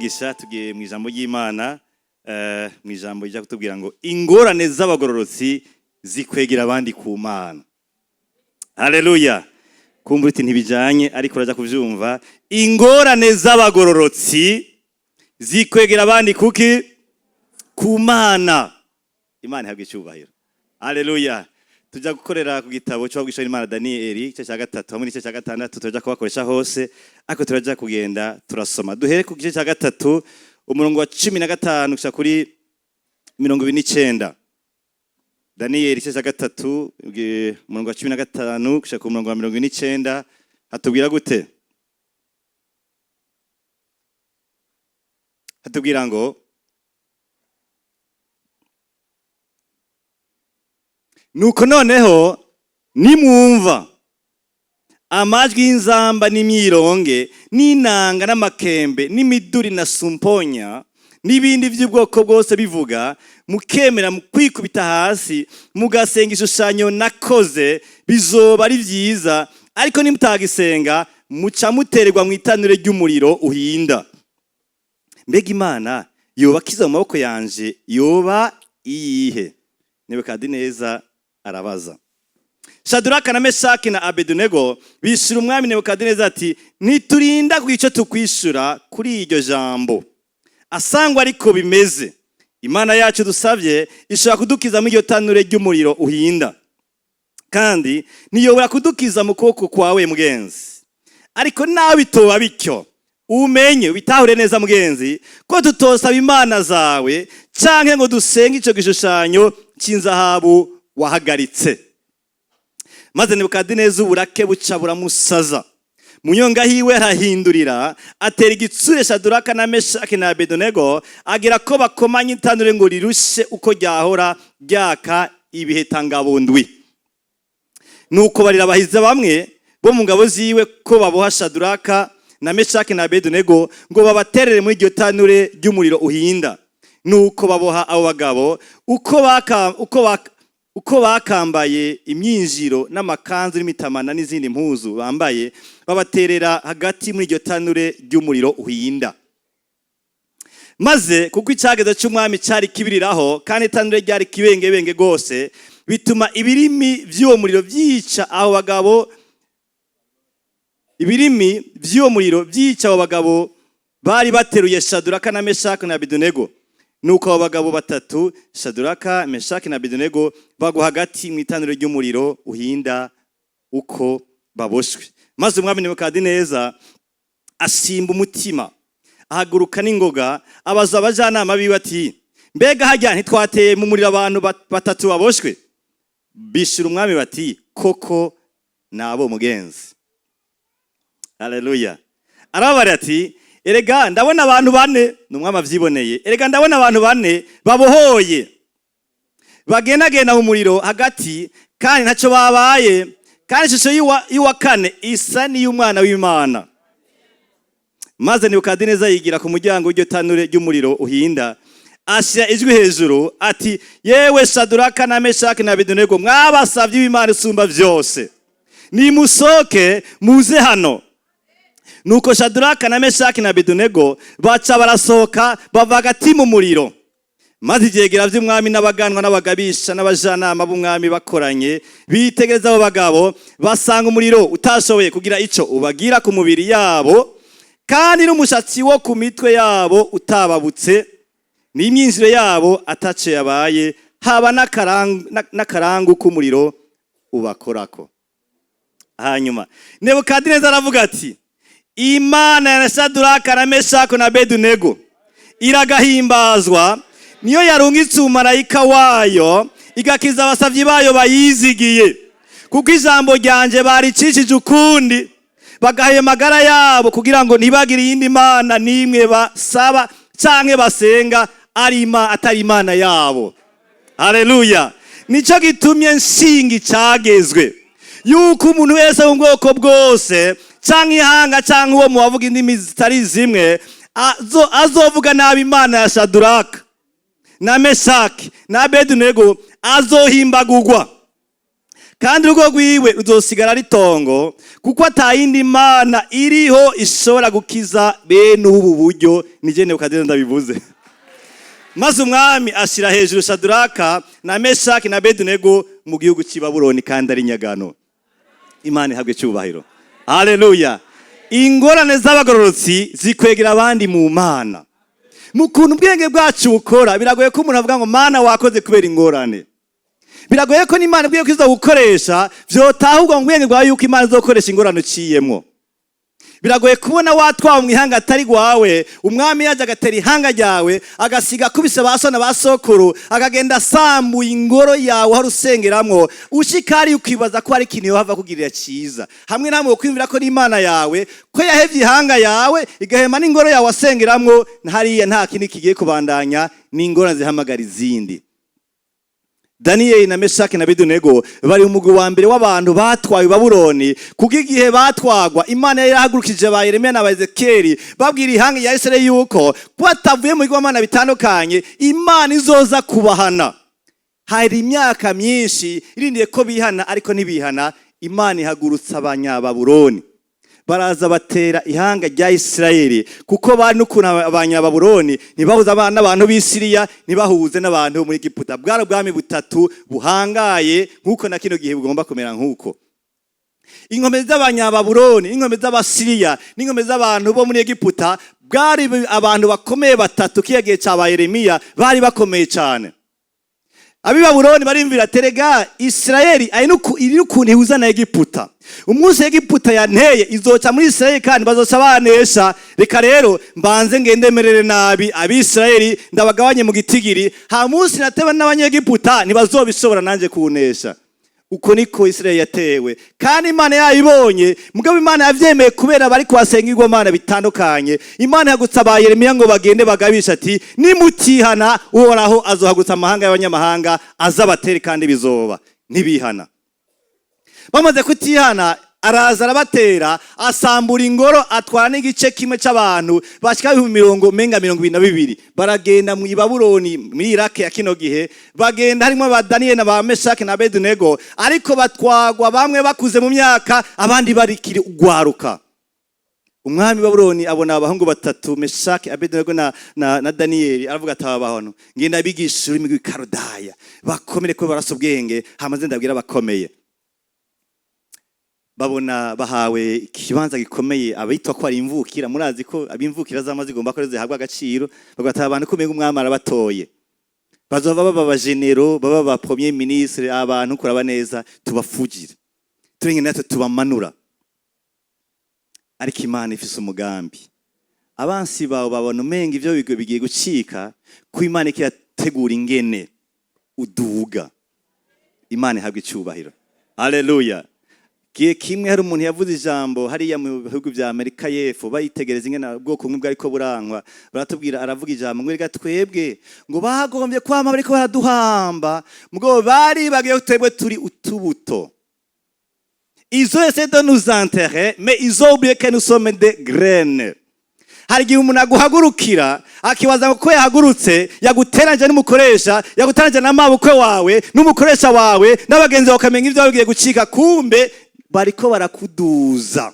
Umugisha. Tugiye mu ijambo ry'Imana, mu ijambo rijya kutubwira ngo ingorane z'abagororotsi zikwegera abandi ku Mana. Haleluya! Kumva uti ntibijanye, ariko uraja kuvyumva. Ingorane z'abagororotsi zikwegera abandi kuki? Ku Mana. Imana ihabwa icyubahiro. Haleluya! Tujya gukorera ku gitabo cyo gushora Imana Daniyeli, igice cya 3 hamwe n'igice cya 6. Turaja kubakoresha hose, ariko turaja kugenda turasoma. Duhere ku gice cya 3, umurongo wa 15 gushika kuri 29. Daniyeli igice cya 3, umurongo wa 15 gushika ku murongo wa 29, hatubwira gute? Hatubwira ngo: "Nuko noneho nimwumva amajwi y'inzamba n'imyironge n'inanga n'amakembe n'imiduri na sumponya n'ibindi by'ubwoko bwose bivuga, mukemera mu kwikubita hasi mugasenga ishushanyo nakoze, bizoba ari byiza. Ariko nimutagisenga, muca mutererwa mu itanure ry'umuriro uhinda. Mbega Imana yoba akiza mu maboko yanje yoba iyihe?" Nebukadineza arabaza. Shaduraka na Meshaki na Abedunego bishura umwami Nebukadineza ati: "Ntiturinda ku icyo tukwishura kuri iryo jambo. Asangwa ariko bimeze, Imana yacu dusabye ishobora kudukiza muri iryo tanure ry'umuriro uhinda, kandi ntiyobora kudukiza mu kuboko kwawe, mugenzi. Ariko nawe bitoba bityo, umenye ubitahure neza, mugenzi, ko tutosaba imana zawe canke ngo dusenge ico gishushanyo cy'inzahabu wahagaritse." Maze Nebukadineza uburake buca buramusaza, mu nyonga hiwe arahindurira, atera igitsure Shaduraka na Meshaki na Abedenego, agira ko bakomanya itanure ngo rirushe uko ryahora ryaka ibihetangabundwi. Nuko barira abahiza bamwe bo mu ngabo ziwe ko baboha Shaduraka na Meshaki na Abedenego ngo babaterere muri iryo tanure ry'umuriro uhinda. Nuko baboha abo bagabo uko bakambaye imyinjiro n'amakanzu n'imitamana n'izindi mpuzu bambaye, babaterera hagati muri iryo tanure ry'umuriro uhinda. Maze kuko icyagezo cy'umwami cyari kibiriraho, kandi itanure ryari kibengebenge rwose, bituma ibirimi by'uwo muriro byica abo bagabo, ibirimi by'uwo muriro byica abo bagabo bari bateruye Shaduraka na Meshaki na Abedenego. Nuko abo bagabo batatu, Shaduraka, Meshaki na Abedenego, bagwa hagati mu itanura ry'umuriro uhinda uko baboshwe. Maze umwami Nebukadineza asimba umutima, ahaguruka n'ingoga, abaza abajyanama biwe ati: "Mbega hajya ntitwateye mu muriro abantu batatu baboshwe?" Bishura umwami bati: "Koko nabo, mugenzi." Haleluya! Arababarira ati: "Erega ndabona abantu bane." Ni umwami avyiboneye. "Erega ndabona abantu bane babohoye bagendagenda mu muriro hagati, kandi ntacyo babaye, kandi ishusho y'uwa kane isa n'iy'umwana w'Imana." Maze Nebukadineza yigira ku muryango w'iryo tanure ry'umuriro uhinda, ashyira ijwi hejuru ati: "Yewe Shaduraka na Meshaki na Abedenego, mwabasavye b'Imana isumba byose, nimusoke muze hano." Nuko Shaduraka na Meshaki na Abedenego baca barasohoka, bava hagati mu muriro. Maze ivyegera vy'umwami n'abaganwa n'abagabisha n'abajanama b'umwami bakoranye, bitegereza abo bagabo, basanga umuriro utashoboye kugira ico ubagira ku mubiri yabo, kandi n'umushatsi wo ku mitwe yabo utababutse, n'imyinjiro yabo ataco yabaye, haba n'akarangu k'umuriro ubakorako. Hanyuma Nebukadineza aravuga ati: "Imana ya Shaduraka na Meshaki na Abedenego iragahimbazwa, niyo yarungitse umumarayika wayo igakiza abasavyi bayo bayizigiye, kuko ijambo ryanje baricishije ukundi, bagaha amagara yabo kugira ngo ntibagire iyindi mana n'imwe basaba canke basenga ari atari Imana yabo. Haleluya! Nico gitumye nshinga icagezwe yuko umuntu wese mu bwoko bwose canke ihanga canke uwo mu bavuga indimi zitari zimwe azovuga nabi Imana ya Shaduraka na Meshaki na Abedenego azohimbagurwa, Kandi urugo rwiwe ruzosigara ari itongo, kuko atayindi mana iriho ishobora gukiza bene ubu buryo. Nije Nebukadineza ndabivuze. Maze umwami ashyira hejuru Shaduraka na Meshaki na Abedunego mu gihugu cy'i Babuloni, kandi ari nyagano. Imana ihabwe icyubahiro, haleluya. Ingorane z'abagororotsi zikwegera abandi mu Mana. Mu kuntu ubwenge bwacu bukora, biragoye ko umuntu avuga ngo: "Mana, wakoze kubera ingorane." Biragoye ko n'Imana ibwiye ko izo gukoresha vyotahurwa mu bwenge bwawe yuko Imana izokoresha ingorane uciyemwo. Biragoye kubona watwawe mu ihanga atari rwawe, umwami yaje agatera ihanga ryawe, agasiga akubise ba so na ba sokuru, akagenda asambuye ingoro yawe hari usengeramwo. Ushika hariya ukibaza ko hari ikintu yohava kugirira cyiza, hamwe namwe ukwiyumvira ko n'Imana yawe ko yahevye ihanga yawe, igahema n'ingoro yawe wasengeramwo. Hariya nta kindi kigiye kubandanya, ni ingorane zihamagara izindi. Daniyeli na Meshaki na Abedunego bari umugwi wa mbere w'abantu batwawe i Babuloni, kuko igihe batwagwa Imana yari yarahagurukije ba Yeremiya na ba Ezekiyeli, babwira ihanga ya Isirayeli yuko ko batavuye mu bigirwamana bitandukanye, Imana izoza kubahana. Hari imyaka myinshi irindiye ko bihana, ariko ntibihana. Imana ihagurutsa Abanyababuloni, baraza batera ihanga rya Isirayeli, kuko bari n'ukuntu Abanyababuloni ntibahuze n'abantu b'i Siriya, ntibahuze n'abantu bo muri Egiputa. Bwari ubwami butatu buhangaye, nk'uko na kino gihe bugomba kumera. Nk'uko inkomezi z'Abanyababuloni, inkomezi z'Abasiriya n'inkomezi z'abantu bo muri Egiputa, bwari abantu bakomeye batatu. Kiya gihe cya ba Yeremiya bari bakomeye cyane. Ab'i Babuloni barimvira: "Terega Isirayeli iri n'ukuntu ihuza na Egiputa. Umunsi Egiputa yanteye, izoca muri Isirayeli kandi bazoca banesha. Reka rero mbanze ngende merere nabi Abisirayeli, ndabagabanye mu gitigiri. Ha munsi natewe n'Abanyegiputa, ntibazobishobora nanjye kunesha." Uko niko Isirayeli yatewe, kandi Imana yayibonye. Mugabo Imana yavyemeye kubera bari kuhasenga igomana bitandukanye. Imana yagutsa ba Yeremiya ngo bagende bagabisha ati: "Nimutihana, Uhoraho azohagutsa amahanga y'abanyamahanga azabatere, kandi bizoba." Ntibihana. Bamaze kutihana, araza arabatera, asambura ingoro, atwara n'igice kimwe c'abantu bashika ibihumbi mirongo menga 22. Baragenda mu Babuloni, muri Iraki ya kino gihe. Bagenda harimo ba Daniyeli na ba Meshaki na Abedunego, ariko batwagwa bamwe bakuze mu myaka, abandi barikiri ugwaruka. Umwami wa Babuloni abona abahungu batatu, Meshaki, Abedunego na Daniyeli, aravuga ati: "Aba bantu ngenda bigisha ururimi rw'ikarudaya, bakomere ko barasa ubwenge, hamaze ndabwira abakomeye." Babona bahawe ikibanza gikomeye, abitwa ko ari imvukira. Murazi ko abimvukira zama zigomba ko zihabwa agaciro. Bagata abantu ko umenga umwami arabatoye, bazova baba abagenero, baba ba premier ministre. Abantu kuraba neza, tubafugire turenge natwe tubamanura. Ariko Imana ifise umugambi. Abansi bawe babona umenga ivyo bigo bigiye gucika, ko Imana ikirategura ingene uduga. Imana ihabwa icyubahiro, haleluya. Gihe kimwe hari umuntu yavuze ijambo hariya mu bihugu vya Amerika y'Epfo, bayitegereza ingene ubwoko bumwe bwariko burankwa. Baratubwira, aravuga ijambo ngo: "Reka twebwe ngo bagombye kwama bariko baraduhamba, mugabo bari bagiye twebwe turi utubuto. Ils ont essayé de nous enterrer, mais ils ont oublié que nous sommes des graines." Hari igihe umuntu aguhagurukira, akibaza ngo ko yahagurutse yaguteranje n'umukoresha, yaguteranje n'amabukwe wawe n'umukoresha wawe n'abagenzi bawe, ukamenya ibyo bigiye gucika, kumbe bariko barakuduza.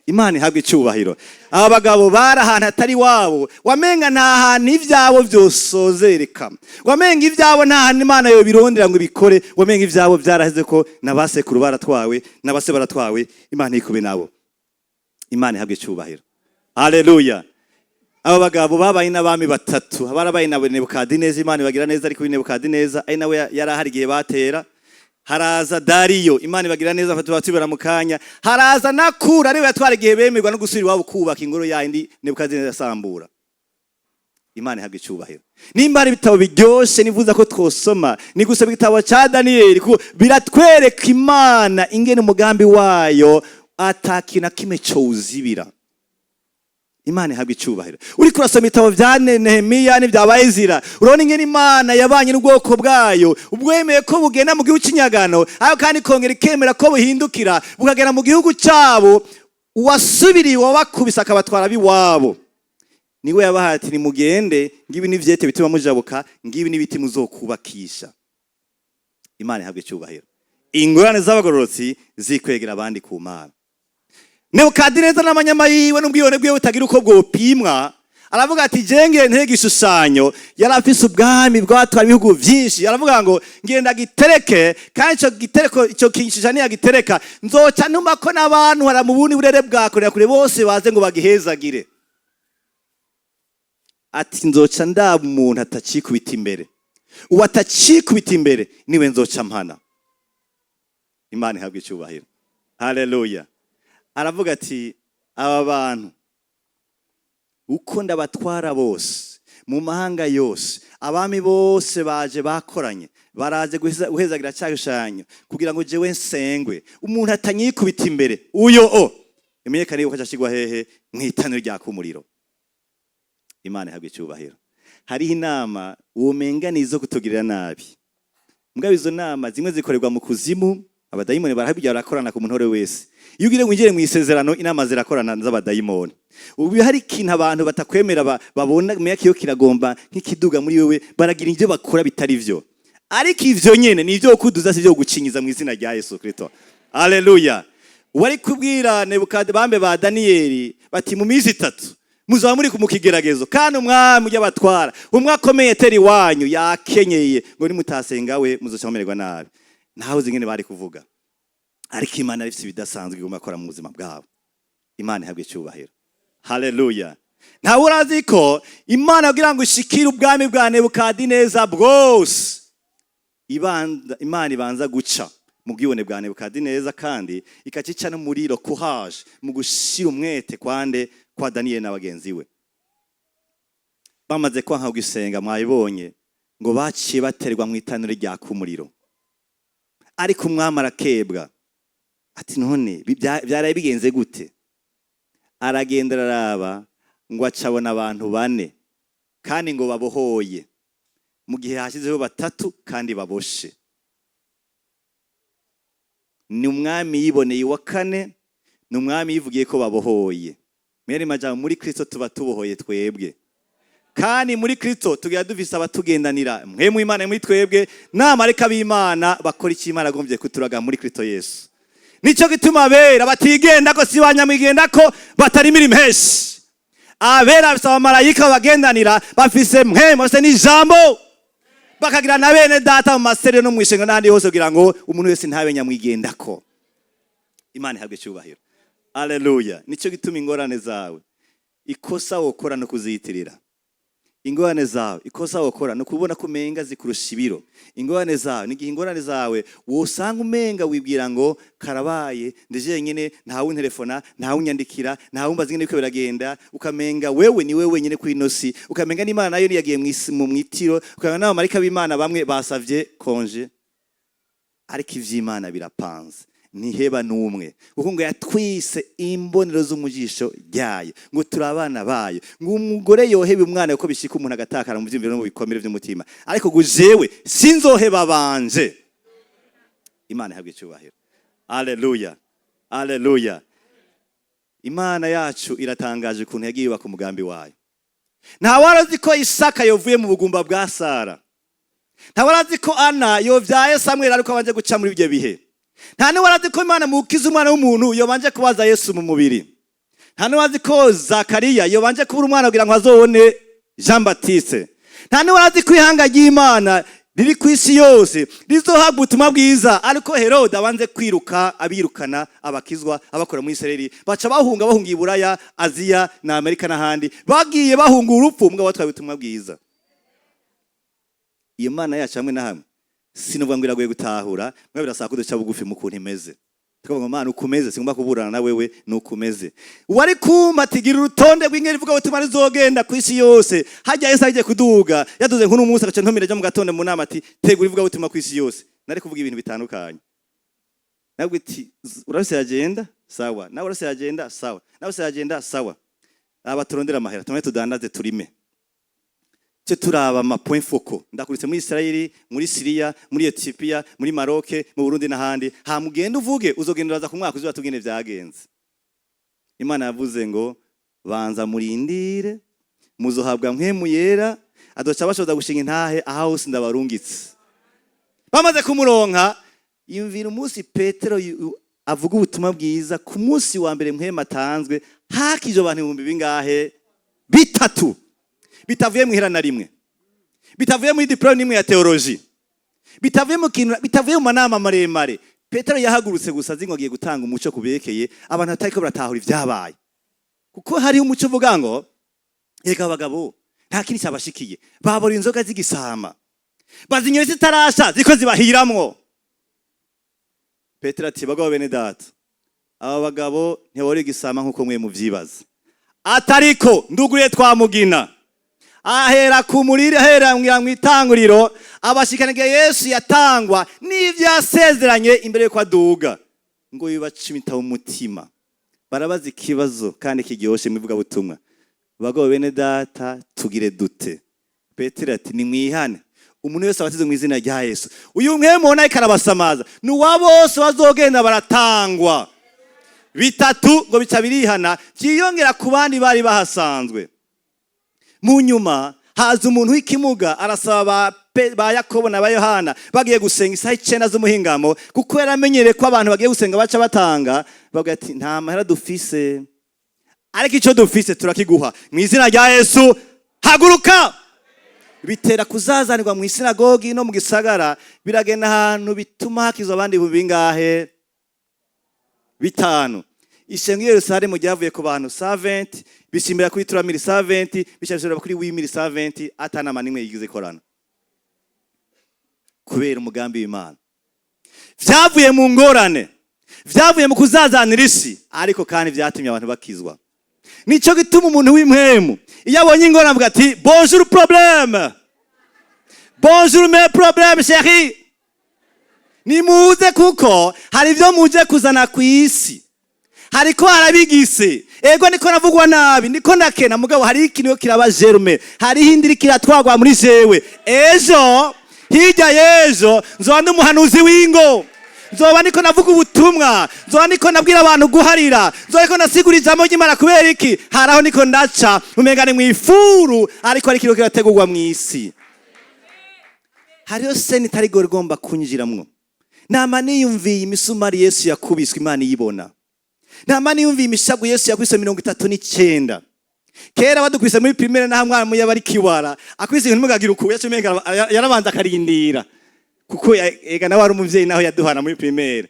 Imana ihabwa icyubahiro. Aba bagabo bari ahantu atari iwabo, wamenga nta hantu ibyabo byosozereka, wamenga ibyabo nta hantu Imana yobirondera ngo ibikore, wamenga ibyabo byaraheze, ko n'abasekuru baratwawe, n'abase baratwawe. Imana ikube nabo. Imana ihabwa icyubahiro, haleluya. Aba bagabo babaye n'abami batatu. Barabaye na Nebukadineza, Imana ibagira neza, ariko Nebukadineza ari nawe yari ahari igihe batera. Haraza Dariyo, Imana ibagira neza, tuba tubera mu kanya. Haraza nakura ariwe yatwara igihe bemerwa no gusubira iwabo kubaka ingoro yindi Nebukadineza yasambura. Imana ihabwa icyubahiro. Nimba hari ibitabo biryoshe nifuza ko twosoma, ni gusoma igitabo cya Daniyeli, kuko biratwereka Imana ingene umugambi wayo atakintu na kimwe cowuzibira. Imana ihabwa icyubahiro. Uriko urasoma ibitabo vya Nehemiya n'ibya ba Ezira, urabona ingene Imana yabanye n'ubwoko bwayo, ubwemeye ko bugenda mu gihugu cy'inyagano, ariko kandi ikongera ikemera ko buhindukira bukagera mu gihugu cyabo. Uwasubiriye wabakubise akabatwara ab'iwabo, niwe yabahaye ati: "Nimugende, ngibi n'ivyete bituma mujabuka, ngibi n'ibiti muzokubakisha." Imana ihabwa icyubahiro. Ingorane z'abagororotsi zikwegera abandi ku Mana. Nebukadineza n'amanyama yiwe n'ubwibone bwiwe butagira uko bwopimwa, aravuga ati: "Jengere ntege igishushanyo." Yari afise ubwami bwatwara ibihugu vyinshi. Aravuga ngo: "Ngenda gitereke, kandi ico gitereko, ico gishushanyo yagitereka, nzoca ntuma ko n'abantu hara mu bundi burere bwa kure kure bose baze ngo bagihezagire." Ati: "Nzoca ndaba umuntu atacikubita imbere. Uwo atacikubita imbere niwe nzoca mpana." Imana ihabwa icyubahiro, haleluya. Aravuga ati: "Aba bantu uko ndabatwara bose mu mahanga yose, abami bose baje bakoranye, baraje guhezagira cya gishushanyo kugira ngo jewe nsengwe. Umuntu atanyikubita imbere, uyo o imenyekane yuko acashigwa hehe? Mu itanura ryaka umuriro." Imana ihabwa icyubahiro. Hariho inama womenga ni izo kutugirira nabi, mugabo izo nama zimwe zikorerwa mu kuzimu. Abadayimoni barahabya, barakorana ku muntu uwo wese. Iyo ugiye winjire mu isezerano, inama zirakorana z'abadayimoni. Ubu hari ikintu abantu batakwemera, babona menya kiyo kiragomba nk'ikiduga muri wewe, baragira ibyo bakora bitari vyo. Ariko ivyo nyene ni ivyo kuduza, si ivyo gucinyiza, mu izina rya Yesu Kristo, haleluya. Wari kubwira Nebukade bambe ba Daniyeli bati: "Mu minsi 3 muzaba muri mu kigeragezo, kandi umwami ujya batwara, umwe akomeye teri wanyu yakenyeye ngo nimutasenga we muzoca mumererwa nabi." Ntawe uzi ingene bari kuvuga, ariko Imana ifite ibidasanzwe igomba gukora mu buzima bwabo. Imana ihabwe icyubahiro, haleluya. Ntawe urazi ko Imana kugira ngo ishikire ubwami bwa Nebukadineza bwose, Imana ibanza guca mu bwibone bwa Nebukadineza, kandi ikacica no muri courage, mu gushira umwete kwande kwa Daniyeli na bagenzi we. Bamaze kwanka gusenga, mwabibonye ngo baciye baterwa mu itanura ryaka umuriro. Ariko umwami arakebwa ati: "None byaraye bigenze gute?" Aragenda araraba, ngo acabona abantu bane kandi ngo babohoye, mu gihe hashyizeho batatu kandi baboshe. Ni umwami yiboneye uwa kane, ni umwami yivugiye ko babohoye. Mwene majambo, muri Kristo tuba tubohoye twebwe, kandi muri Kristo tugira dufise abatugendanira, mwe mu Imana muri twebwe n'amareka b'Imana bakora icyo Imana agombye kuturaga muri Kristo Yesu. Nicyo gituma abera batigenda ko si banyamwigenda ko batarimira impeshi. Abera bafise abamarayika babagendanira, bafise mwe, bafise n'ijambo, bakagira na bene data mu maserero no mu ishengo n'ahandi hose, kugira ngo umuntu wese ntabe nyamwigendako. Imana ihabwe icyubahiro, aleluya. Nicyo gituma ingorane zawe, ikosa wokora no kuziyitirira. Ingorane zawe, ikosa wokora ni ukubona ko umenga zikurusha ibiro. Ingorane zawe, ni igihe ingorane zawe wosanga umenga wibwira ngo karabaye, ndi jenyine, ntawuntelefona, ntawunyandikira, ntawumbaza ingene biriko biragenda, ukamenga wewe ni wewe wenyine kuri ino si, ukamenga n'Imana nayo niyagiye mu mwitiro, ukamenga n'abamarayika b'Imana bamwe basavye congé. Ariko ivy'Imana birapanze, ntiheba n'umwe, kuko ngo yatwise imbonero z'umujisho ryayo, ngo turi abana bayo. Ngo umugore yoheba umwana, kuko bishika umuntu agatakara mu vyiyumviro no mu bikomere vy'umutima, ariko ngo jewe sinzoheba banje. Imana ihabwe icyubahiro, aleluya, aleluya. Imana yacu iratangaje ukuntu yagiye yubaka umugambi wayo. Nta warazi ko Isaka yovuye mu bugumba bwa Sara. Nta warazi ko Ana yovyaye Samweli ariko abanje guca muri ibyo bihe. Nta n'uwarazi ko Imana mukiza umwana w'umuntu yobanje kubaza Yesu mu mubiri. Nta n'uwazi ko Zakariya yobanje kubura umwana kugira ngo azobone Jean Baptiste. Nta n'uwarazi ko ihanga ry'Imana riri ku isi yose rizohabwa ubutumwa bwiza ariko Herode abanze kwiruka, abirukana abakizwa, abakora muri Isirayeli, baca bahunga, bahunga i Buraya, Aziya na Amerika n'ahandi. Bagiye bahunga urupfu, mugabo batwaye ubutumwa bwiza. Iyo Mana yacu hamwe na hamwe sinuvuga ngo iragoye gutahura, mwe birasaba ko duca bugufi mu kuntu imeze, tukavuga ngo: "Mana, ukomeze, singomba kuburana na wewe, nukomeze." Wari kumpa ati: "Gira urutonde rw'ingeri ivuga ubutumwa rizogenda ku isi yose." Hajya Yesu agiye kuduga, yaduze nk'uno munsi, agaca ntumira ajya mu gatondo mu nama ati: "Tegura ivuga butumwa ku isi yose." Nari kuvuga ibintu bitandukanye. Nabwo iti: "Urafise agenda sawa, nawe urafise agenda sawa, nawe urafise agenda sawa. Aba turondera amahera, tumwe tudandaze, turime." Cyo turaba ama points focaux: ndakuritse muri Israeli, muri Syria, muri Ethiopia, muri Maroc, mu Burundi n'ahandi. Hamugenda uvuge, uzogenda uraza ku mwaka uzuba tugende vyagenze. Imana yavuze ngo: "Banza murindire, muzohabwa mpwemu yera, adoca bashoza gushinga intahe aha hose ndabarungitse." Bamaze kumuronka. Yumvira umunsi Petero avuga ubutumwa bwiza, ku munsi wa mbere mpwemu atanzwe, hakije abantu ibihumbi bingahe? Bitatu. Bitavuye mu ihera na rimwe, bitavuye muri diplôme n'imwe ya théologie, bitavuye mu kintu, bitavuye mu manama maremare. Petero yahagurutse gusa azi ngo agiye gutanga umuco kuberekeye abantu batariko baratahura ivyabaye, kuko hariho umuco uvuga ngo reka abagabo nta kindi cyabashikiye, babora inzoga z'igisama, bazinyoye zitarasha, ziko zibahiramwo. Petero ati: "Bagabo bene data, aba bagabo ntibabora igisama nk'uko mwe muvyibaza." Atariko nduguye twamugina, ahera ku murire, ahera mw'itanguriro, abashikana igihe Yesu yatangwa n'ivyo yasezeranye imbere yuko aduga, ngo bibacimita mu mutima. Barabaza ikibazo kandi kiryoshe mu ivugabutumwa: "Bagabo bene data, tugire dute?" Petero ati: "Nimwihane, umuntu wese abatizwe mu izina rya Yesu." Uyu mwe mubona ariko arabasamaza ni uwa bose bazogenda baratangwa. Bitatu ngo bica birihana, byiyongera ku bandi bari bahasanzwe. Mu nyuma haza umuntu w'ikimuga, arasaba ba Yakobo na ba Yohana bagiye gusenga isaha 9 z'umuhingamo, kuko yaramenyereye ko abantu bagiye gusenga baca batanga. Bavuga ati: "Nta mahera dufise, ariko icyo dufise turakiguha. Mu izina rya Yesu, haguruka." Bitera kuzazanirwa mu isinagogi no mu gisagara, biragenda ahantu bituma hakizwa abandi ibihumbi bingahe? Bitanu. Ishengo i Yerusalemu ryavuye ku bantu 70, bishimbira kuri 3070, bishimbira kuri 8070, atanama nimwe yigize ikorana, kubera umugambi w'Imana. Vyavuye mu ngorane, vyavuye mu kuzazanira isi, ariko kandi vyatumye abantu bakizwa. Nico gituma umuntu w'impwemu iyo abonye ingorane avuga ati: "Bonjour problème, bonjour mes problèmes chéri, nimuze, kuko hari ibyo muje kuzana ku isi." Hariko harabigise, ego niko navugwa nabi, niko ndakena, mugabo hari ikintu kiraba germe, hariho indi iriko iratwagwa muri jewe. Ejo hirya y'ejo nzoba ndi umuhanuzi w'ingo, nzoba niko navuga ubutumwa, nzoba niko nabwira abantu guharira, nzoba niko nasigura ijambo ry'Imana. Kubera iki? Hari aho niko ndaca umenga ni mw'ifuru, ariko hari ikintu kirategurwa mw'isi. Hariho scène itari igomba kunyinjiramwo. Nama niyumviye imisumari Yesu yakubiswe, Imana iyibona. Nama niyumviye imishago Yesu yakubiswe 39. Kera badukubise muri primaire, naho mwarimu yaba ari kiwara, akubise ibintu mugagira uku, yaca umenga yarabanza akarindira, kuko ega nawe ari umuvyeyi. Naho yaduhana muri primaire,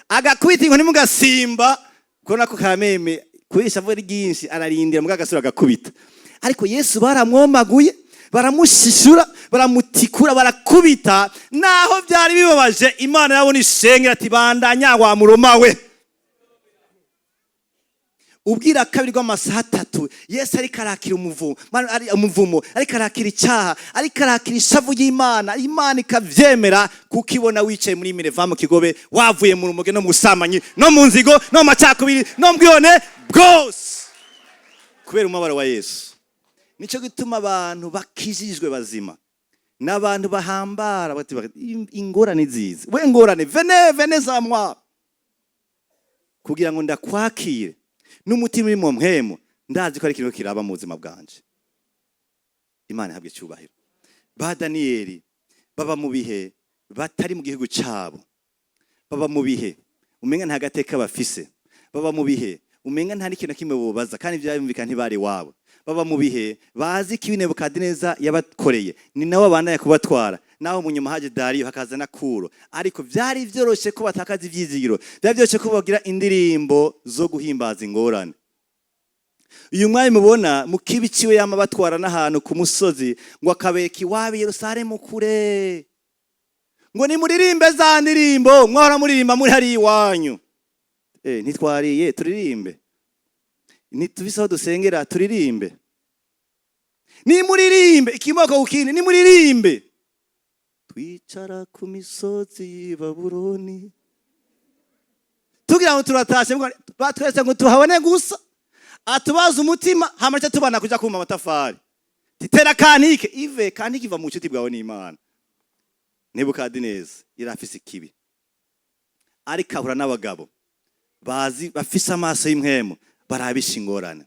agakubita inkoni mugasimba, kubona ko kameme kubera ishavu ari ryinshi, ararindira muga agasubira agakubita. Ariko Yesu baramwomaguye, baramushishura, baramutikura, barakubita. Naho byari bibabaje, Imana yabona ishengera ati: "Bandanya wa muroma we." Ubwira kabiri rw'amasaha 3, Yesu ariko arakira umuvumo, ari umuvumo, ariko arakira icyaha, ariko arakira ishavu ry'Imana. Imana ikavyemera kuko ibona wicaye muri mireva mu kigobe, wavuye mu rumoge no mu busambanyi no mu nzigo no mu macakubiri no mu bwibone bwose, kubera umubabaro wa Yesu. Nico gituma abantu bakijijwe bazima n'abantu bahambara bati: "Ingorane zize, we ngorane, venez, venez à moi, kugira ngo ndakwakire n'umutima uri mu mpwemu. Ndazi ko ari ikintu kiraba mu buzima bwanje." Imana ihabwe icyubahiro. Ba Daniyeli baba mu bihe batari mu gihugu cyabo, baba mu bihe umenga nta gateka bafise, baba mu bihe umenga nta n'ikintu na kimwe bobaza, kandi byarumvikana ntibari iwabo. Baba mu bihe bazi ko ibi Nebukadineza yabakoreye ni nawe abandanya kubatwara, naho mu nyuma haje Dariyo, hakaza na Kuro. Ariko byari vyoroshe ko batakaza ivyizigiro, byari vyoroshe ko bagira indirimbo zo guhimbaza ingorane. Uyu mwami mubona mu kibi ciwe yama batwara n'ahantu ku musozi, ngo akabereka iwabo i Yerusalemu kure, ngo nimuririmbe za ndirimbo mwahora muririmba muri hariya iwanyu. Ntitwariye, turirimbe; ntitufise aho dusengera, turirimbe. Nimuririmbe ikimoko ku kindi, nimuririmbe. Twicara ku misozi y'i Babuloni tugira ngo turatashe, batweretse ngo tuhabone gusa, atubaza umutima, hama ca tubana kuja kuma amatafari. Titera cantique ive, cantique iva mu bucuti bwawe n'Imana. Nebukadineza yari afise ikibi, ariko ahura n'abagabo bazi, bafise amaso y'impwemu, barabisha ingorane.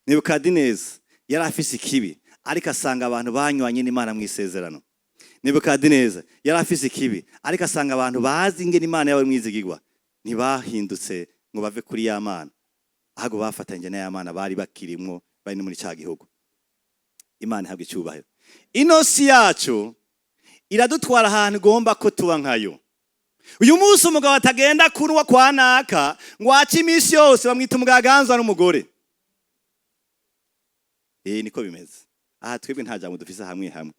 Nebukadineza yari afise ikibi, ariko asanga abantu banywanye n'Imana mu isezerano. Nebukadineza yari afise ikibi, ariko asanga abantu bazi ingene Imana yawe mwizigirwa ntibahindutse ngo bave kuri ya Mana, ahubwo bafatanyije na ya Mana bari bakirimwo, bari no muri ca gihugu. Imana ihabwa icyubahiro. Ino si yacu iradutwara ahantu igomba ko tuba nkayo. Uyu munsi umugabo atagenda kunywa kwa naka ngo ace iminsi yose, bamwita umugaganzwa n'umugore. Niko bimeze. Aha twebwe nta jambo dufise hamwe hamwe,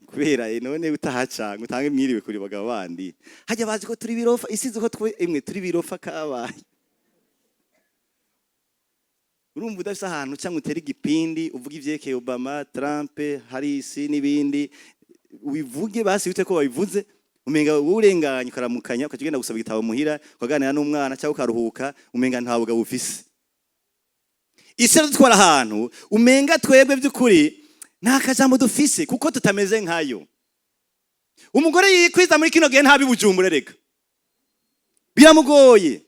kubera none utahaca ngo utange mwiriwe kuri bagabo bandi, hajya bazi ko turi birofa, isize ko twe imwe turi birofa kabaye. Urumva udafise ahantu cyangwa utere igipindi, uvuga ivyerekeye Obama, Trump, Harris n'ibindi, ubivuge basi wite ko babivuze. Umenga wowe urenganya, ukaramukanya, ukaca ugenda gusaba igitabo muhira, ukaganira n'umwana cyangwa ukaruhuka, umenga nta bugabo ufise. Isi iradutwara ahantu umenga twebwe by'ukuri nta kajambo dufise, kuko tutameze nkayo. Umugore yikwiza muri kino gihe ntabi Bujumbura, reka biramugoye,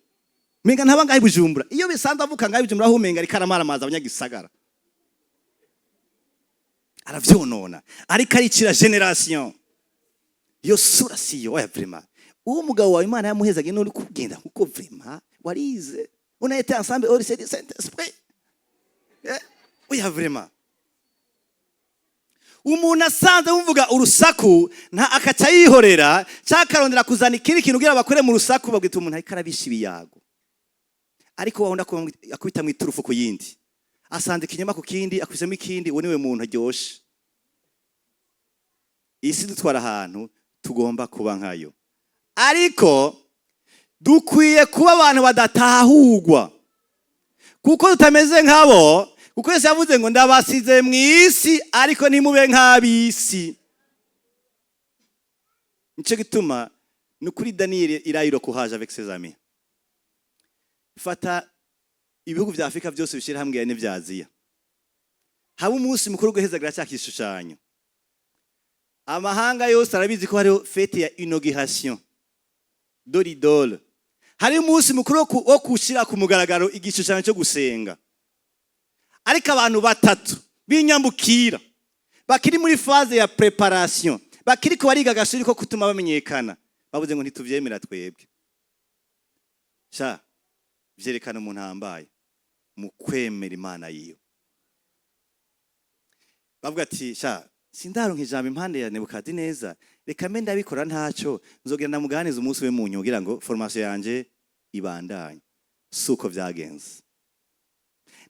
umenga ntaba ngaho i Bujumbura. Iyo bisanzwe avuka ngaho i Bujumbura, aho umenga ariko aramaramaza abanyagisagara, aravyonona, ariko aricira génération. Iyo sura siyo, oya, vraiment. Uwo mugabo wawe Imana yamuhezaga none kugenda, kuko vraiment warize, on a été ensemble au lycée du Saint-Esprit. Oya, vraiment, umuntu asanze muvuga urusaku nta akaca yihorera cyangwa akarondera kuzana ikindi kintu kugira bakore mu rusaku, babwita umuntu ariko arabisha ibiyago. Ariko wabona ko akubita mu iturufu ku yindi, asanze ikinyoma ku kindi, akubisemo ikindi, uwo niwe muntu aryoshe. Isi dutwara ahantu tugomba kuba nkayo, ariko dukwiye kuba abantu badatahurwa kuko tutameze nkabo, kuko Yesu yavuze ngo: "Ndabasize mu isi, ariko ntimube nk'ab'isi." Nicyo gituma ni ukuri Daniel irayiro courage avec ses amis. Fata ibihugu vya Afrika byose bishyira hamwe n'ivya Aziya, haba umunsi mukuru wo guhezagira cya gishushanyo. Amahanga yose arabizi ko hariho fête ya inauguration de l'idole, hari umunsi mukuru wo gushyira ku mugaragaro igishushanyo cyo gusenga. Ariko abantu batatu b'inyambukira bakiri muri phase ya préparation, bakiri ko bariga agashuri ko kutuma bamenyekana, bavuze ngo: "Ntituvyemera twebwe." Sha, vyerekana umuntu ahambaye mu kwemera Imana yiwe. Bavuga ati: "Sha, sindaronka ijambo impande ya Nebukadineza, reka mbe ndabikora, ntaco nzogenda ndamuganiza umunsi we munyu kugira ngo formation yanje ibandanye." Suko vyagenze.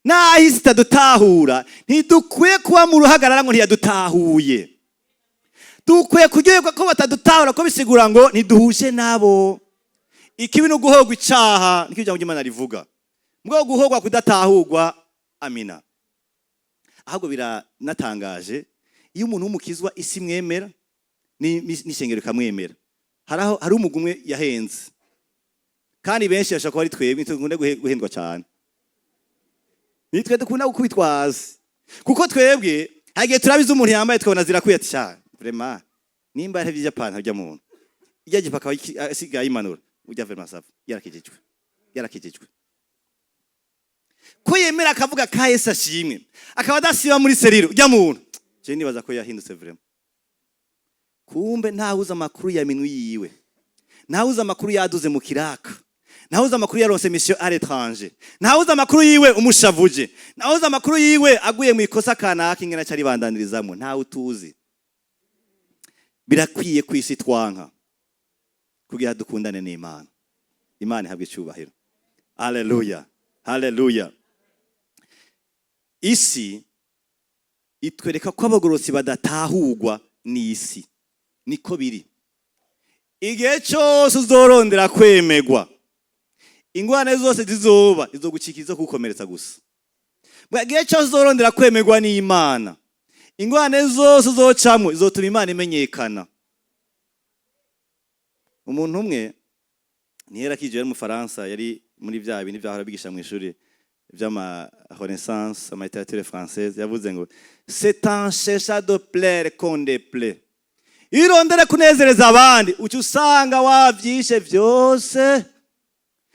Naho isi itadutahura, ntidukwiye kuba mu ruhagarara ngo ntiyadutahuye. Dukwiye kuryoherwa ko batadutahura, ko bisigura ngo ntiduhuje nabo. Ikibi ni uguhogwa icaha, niko ijambo ry'Imana rivuga. Mbwo guhogwa kudatahurwa, amina. Ahubwo biranatangaje iyo umuntu w'umukizwa isi mwemera n'ishengero ikamwemera. Haraho hari umugwi umwe yahenze, kandi benshi bashobora kuba ari twebwe dukunda guhendwa cyane. Nitwe dukunda gukubitwa hasi, kuko twebwe hari igihe turabizi umuntu yambaye, tukabona zirakwiye, ati: "Sha, vraiment, nimba yaravye ipantaro rya muntu ijya jipo akaba asigaye ayimanura, ujya vraiment ça va, yarakijijwe, yarakijijwe." Ko yemera akavuga ka Yesu ashimwe, akaba adasiba muri cellule, ujya muntu je nibaza ko yahindutse vraiment. Kumbe ntawuzi amakuru ya minwi yiwe, ntawuzi amakuru yaduze mu kiraka, ntawuzi amakuru yaronse mission à l'étranger, ntawuzi amakuru yiwe umushavuje, ntawuzi amakuru yiwe aguye mu ikosa kanaka ingena cyari bandanirizamo, ntawe utuzi. Birakwiye ku isi twanka kugira dukundane n'Imana. Imana ihabwe icyubahiro. Haleluya, haleluya. Isi itwereka ko abagororotsi badatahurwa n'isi. Niko biri. Igihe cyose uzorondera kwemegwa, ingorane zose zizoba izogucika kugukomeretsa gusa. Igihe cyose uzorondera kwemerwa n'Imana, ingorane zose uzocamwo izotuma Imana imenyekana. Umuntu umwe ntiyera akije, yari umufaransa, yari muri bya bindi byahora bigisha mu ishuri vy'ama Renaissance, ama littérature française, yavuze ngo: "C'est en cherchant de plaire qu'on déplaît." Iyo urondera kunezereza abandi, uca usanga wavyishe vyose.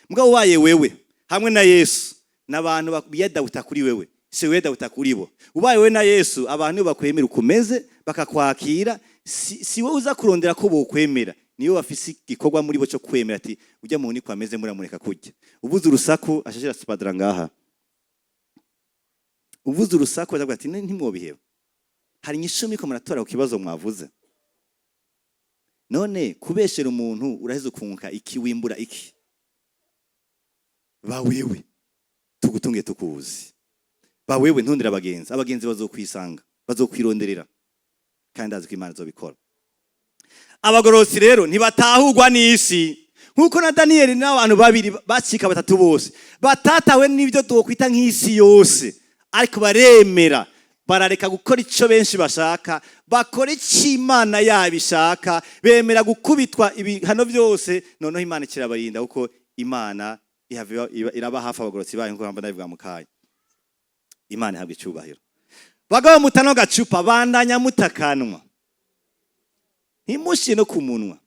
Mugabo ubaye wewe hamwe na Yesu, n'abantu biyadawuta kuri wewe, si wiyadawuta kuri bo. Ubaye wewe na Yesu, abantu bakwemera ukomeze, bakakwakira. Si wowe uza kurondera ko bokwemera, niyo bafise igikorwa muri bo cyo kwemera ati ujya mu niko ameze, muramureka kurya. Ubuze urusaku ashashira spadra ngaha, uvuze urusaku azavuga ati ntimwobiheba. Hari inyishu muriko muratora ku kibazo mwavuze. None kubeshera umuntu uraheze ukunguka iki? Wimbura iki? Ba wewe tugutunge tukuzi, ba wewe ntundira abagenzi, abagenzi bazokwisanga, bazokwironderera, kandi azi ko Imana izobikora. Abagororotsi rero ntibatahurwa n'isi, nk'uko na Daniyeli n'abantu babiri bacika batatu bose batatawe n'ibyo twokwita nk'isi yose, ariko baremera barareka gukora icyo benshi bashaka, bakora icyo Imana yabo ishaka, bemera gukubitwa ibihano byose. Noneho Imana ikirabarinda, kuko Imana iraba hafi abagororotsi bayo, nk'uko ndabivuga mu kanya. Imana ihabwa icyubahiro. Bagabo mutano gacupa, bandanya mutakanwa, ntimushyire no ku munwa,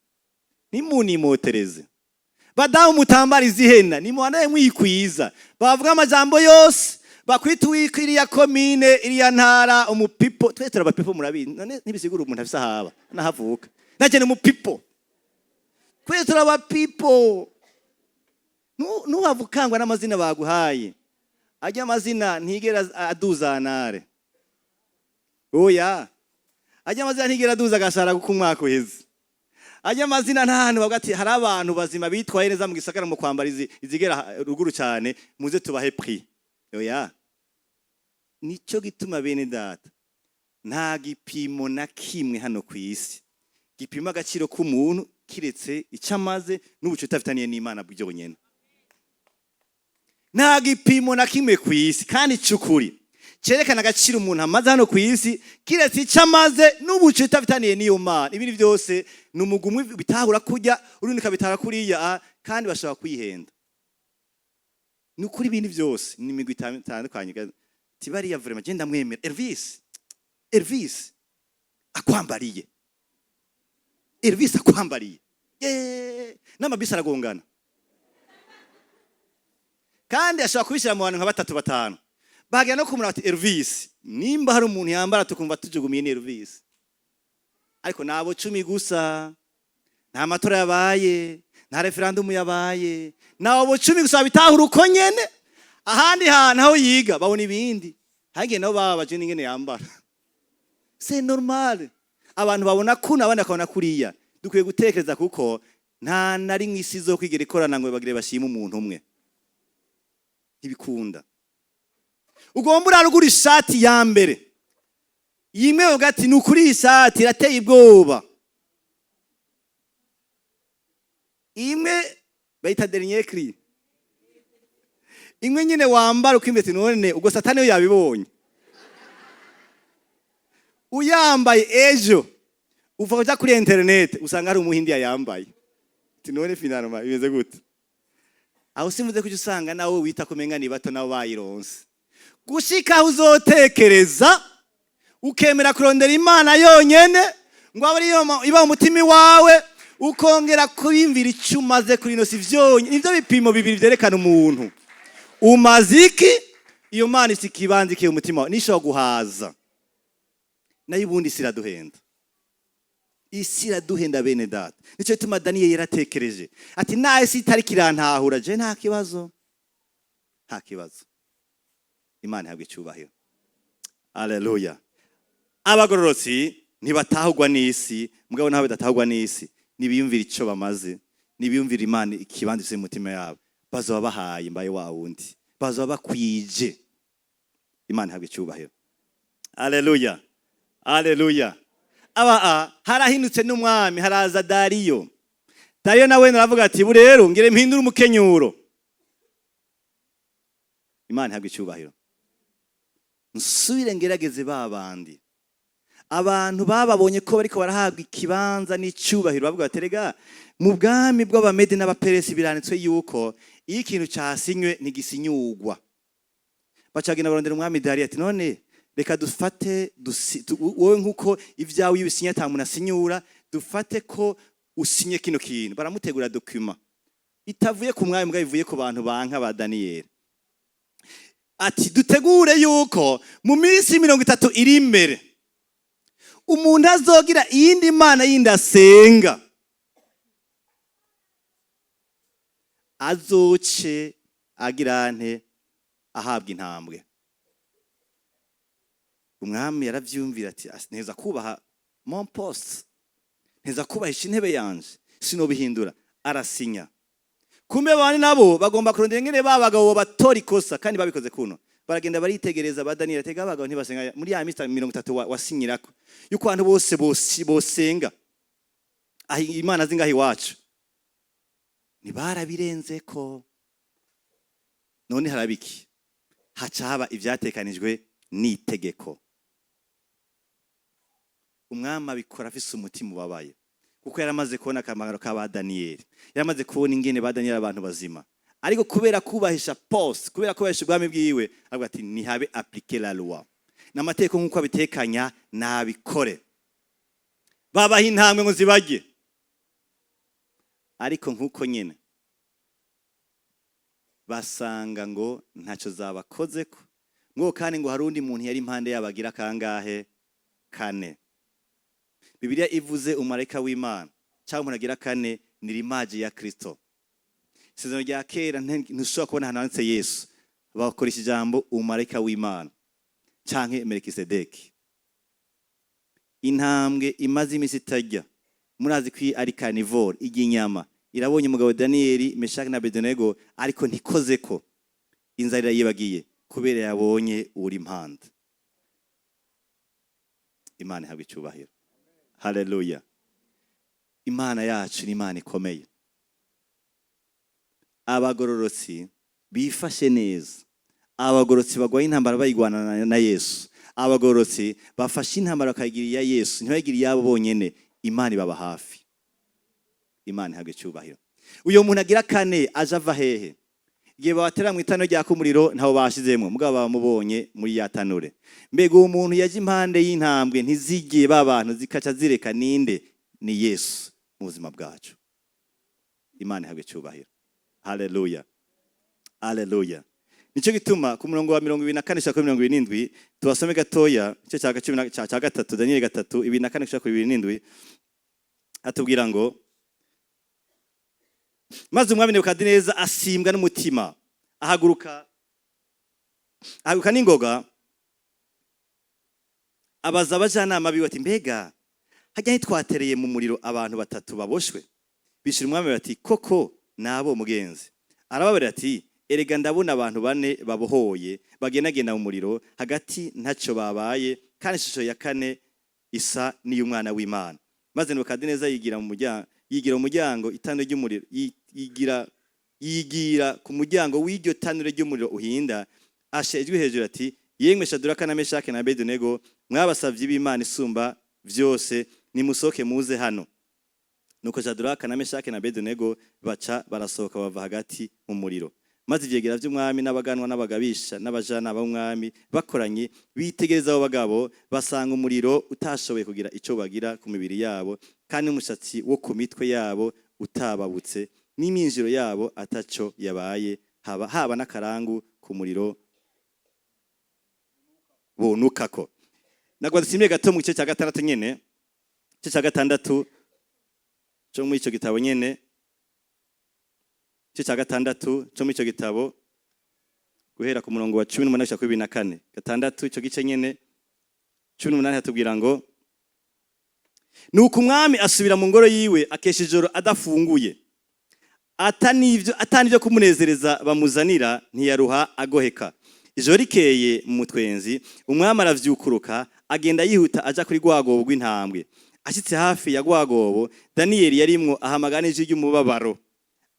ntimunimotereze. Badamu mutambara izihena, nimuhanaye mwikwiza. Bavuga amajambo yose, bakwita uwiko iriya komine, iriya ntara, umupipo. Twese turi abapipo, murabizi. None ntibisigura umuntu afise ahaba n'ahavuka. Nanjye ni umupipo, twese turi abapipo. Ntuhave ukangwa n'amazina baguhaye. Ajya amazina ntigera aduzanare, oya, ajya amazina ntigera aduza agashara kuko umwaka uheze. Ajya amazina nta hantu bavuga ati hari abantu bazima bitwaye neza mu gisagara mu kwambara izigera ruguru cyane, muze tubahe prix. Oya. Nicyo gituma, bene data, nta gipimo na kimwe hano ku isi gipima agaciro k'umuntu kiretse icyo amaze n'ubucuti afitaniye n'Imana byonyine. Nta gipimo na kimwe ku isi kandi cy'ukuri cyerekana agaciro umuntu amaze hano ku isi kiretse icyo amaze n'ubucuti afitaniye n'iyo Mana. Ibindi byose ni umugumwe bitahura kurya urundi ukabitahura kuriya, kandi bashobora kwihenda. Ni ukuri, ibindi byose ni imigwi itandukanye. Tibariya vraiment genda mwemera Elvis, Elvis akwambariye, Elvis akwambariye. Yeee, n'amabisi aragongana, kandi ashobora kubishyira mu bantu nka batatu, batanu, bagera no kumura bati Elvis, nimba hari umuntu yambara tukumva tujugumiye ni Elvis. Ariko nabo 10 gusa. Nta matora yabaye, nta referandumu yabaye, nabo 10 gusa babitahura uko nyene. Ahandi hantu aho yiga babona ibindi, hagiye nabo bababaje n'ingene yambara. C'est normal, abantu babona kuno, abandi bakabona kuriya. Dukwiye gutekereza, kuko nta na rimwe isi zo kwigera ikorana ngo bagire bashime umuntu umwe, ntibikunda. Ugomba urarugura ishati ya mbere yimwe, uvuga ati ni ukuri iyi shati irateye ubwoba. Imwe bayita dernier cri, imwe nyine wambara ukimbe ati none ubwo Satani yo yabibonye. Uyambaye ejo uva uja kuri internet usanga hari umuhindi yayambaye, ati none finalement bimeze gute? Aho simvuze ko usanga nawe wita kumenga ni bato nabo bayironse. Gushika aho uzotekereza ukemera kurondera Imana yonyene ngo abe ariyo iba umutima iwawe, ukongera kubimvira icyo umaze kuri ino si vyonyine. Nivyo bipimo bibiri vyerekana umuntu umaze iki. Iyo Mana ifite ikibanza ikiye umutima wawe, nishobora guhaza. Nayo ubundi isi iraduhenda, isi iraduhenda, bene data. Nicyo gituma Daniyeli yaratekereje ati nawe isi itari kirantahura, je nta kibazo, nta kibazo. Imana ihabwa icyubahiro. Aleluya. Abagororotsi ntibatahurwa n'isi, mugabo nabo badatahurwa n'isi nibiyumvira icyo bamaze, nibiyumvira Imana ikibanza ifise mu mutima yabo, bazoba bahaye mbaye wa wundi, bazoba bakwije. Imana ihabwa icyubahiro. Aleluya, aleluya. Aba harahindutse n'umwami, haraza Dariyo. Dariyo nawe aravuga ati bu rero ngire mpindure umukenyuro. Imana ihabwa icyubahiro. Nsubire ngerageze ba bandi abantu bababonye ko bariko barahabwa ikibanza n'icyubahiro, bavuga bati rega mu bwami bw'Abamedi n'Abaperesi biranditswe yuko iyo ikintu cyasinywe ntigisinyugwa. Bacagenda barondera umwami Dariyo ati none reka dufate wowe nkuko ibyawe iyo ubisinye ata muntu asinyura, dufate ko usinye kino kintu. Baramutegura document itavuye ku mwami, mbwa ivuye ku bantu banka ba Daniyeli, ati dutegure yuko mu minsi 30 iri imbere Umuntu azogira iyindi mana yindi asenga, azoce agira nte? Ahabwa intambwe. Umwami yaravyumvira ati: "Neza kubaha mon poste, nteza kubahisha intebe yanje, sinobihindura." Arasinya. Kumbe bane nabo bagomba kurondera ingene ba bagabo batora ikosa, kandi babikoze kuno. Baragenda baritegereza ba Daniel, tega abagabo ntibasenga muri ya minsi 30 wasinyirako yuko abantu bose bosenga aho imana zingaho iwacu. Ntibarabirenzeko. None harabiki? Haca haba ivyatekanijwe n'itegeko. Umwami abikora afise umutima ubabaye, kuko yaramaze kubona akamaro ka ba Daniyeli, yaramaze kubona ingene ba Daniyeli abantu bazima. Ariko kubera kubahisha poste, kubera kubahisha ubwami bwiwe, avuga ati: "Nihabe appliquer la loi n'amategeko nk'uko abitekanya, nabikore." Babaha intambwe ngo zibajye, ariko nk'uko nyene basanga ngo ntacyo zabakozeko, ngo kandi ngo hari undi muntu yari impande yabo agira kangahe? Kane. Bibiliya ivuze umumarayika w'Imana cyangwa umuntu agira kane, ni l'image ya Kristo. Isezerano rya kera ntushobora kubona ahantu handitse Yesu. Bakoresha ijambo umumarayika w'Imana canke Melikisedeki. Intambwe imaze iminsi itarya, murazi ko ari carnivore, irya inyama, irabonye umugabo Daniyeli, Meshaki na Abedenego, ariko ntikozeko. Inzara irayibagiye kubera yabonye uri impande. Imana ihabwa icyubahiro. Haleluya! Imana yacu ni Imana ikomeye. Abagororotsi bifashe neza, abagororotsi bagwaye intambara bayigwana na Yesu, abagororotsi bafashe intambara bakayigira iya Yesu, ntibayigire iyabo bonyene, Imana ibaba hafi. Imana ihabwa icyubahiro. Uyo muntu agira kane aje ava hehe? Igihe babatera mu itano ryaka umuriro, ntawo bashizemwo, mugabo bamubonye muri ya tanure. Mbega uwo muntu yaje impande y'intambwe ntizigiye ba bantu zikaca zireka, ninde? Ni Yesu mu buzima bwacu. Imana ihabwa icyubahiro. Haleluya, haleluya! Nicyo gituma ku murongo wa 24 gushika kuri 27, tubasome gatoya igice cya cumi cya gatatu, Daniyeli 3, 24 gushika kuri 27, atubwira ngo: "Maze umwami Nebukadineza asimbwa n'umutima, ahaguruka n'ingoga, abaza abajyanama biwe ati: 'Mbega hajya ntitwatereye mu muriro abantu batatu baboshwe?' Bishira umwami bati: 'Koko nabo, mugenzi.' Arababarira ati: 'Erega ndabona abantu bane babohoye bagendagenda mu muriro hagati, ntacyo babaye, kandi ishusho ya kane isa n'iy'umwana w'Imana.' Maze Nebukadineza yigira mu muryango, yigira mu muryango itanure ry'umuriro, yigira ku muryango w'iryo tanure ry'umuriro uhinda, asha ijwi hejuru ati: 'Yemwe Shaduraka na Meshaki na Abedenego, mwabasavye b'Imana isumba vyose, nimusohoke muze hano.' Nuko Shaduraka na Meshaki na Abedenego baca barasohoka, bava hagati mu muriro. Maze ivyegera vy'umwami n'abaganwa n'abagabisha n'abajanama b'umwami bakoranye, bitegereza abo bagabo, basanga umuriro utashoboye kugira ico bagira ku mibiri yabo, kandi n'umushatsi wo ku mitwe yabo utababutse, n'iminjiro yabo ataco yabaye, haba n'akarangu ku muriro bonukako." Nagwa dusimbiye gato mu gice cya gatandatu nyene, igice cya gatandatu cyo muri ico gitabo nyene, igice cya gatandatu cyo muri ico gitabo, guhera ku murongo wa 18 gushika kuri 24. Gatandatu, ico gice nyene, 18, hatubwira ngo: "Nuko umwami asubira mu ngoro yiwe, akesha ijoro adafunguye, atanivyo kumunezereza bamuzanira, ntiyaruha agoheka. Ijoro rikeye mu mutwenzi, umwami aravyukuruka, agenda yihuta aja kuri rwagobo rw'intambwe. Ashitse hafi ya rwagobo Daniyeli yarimwo, ahamagara n'ijwi ry'umubabaro,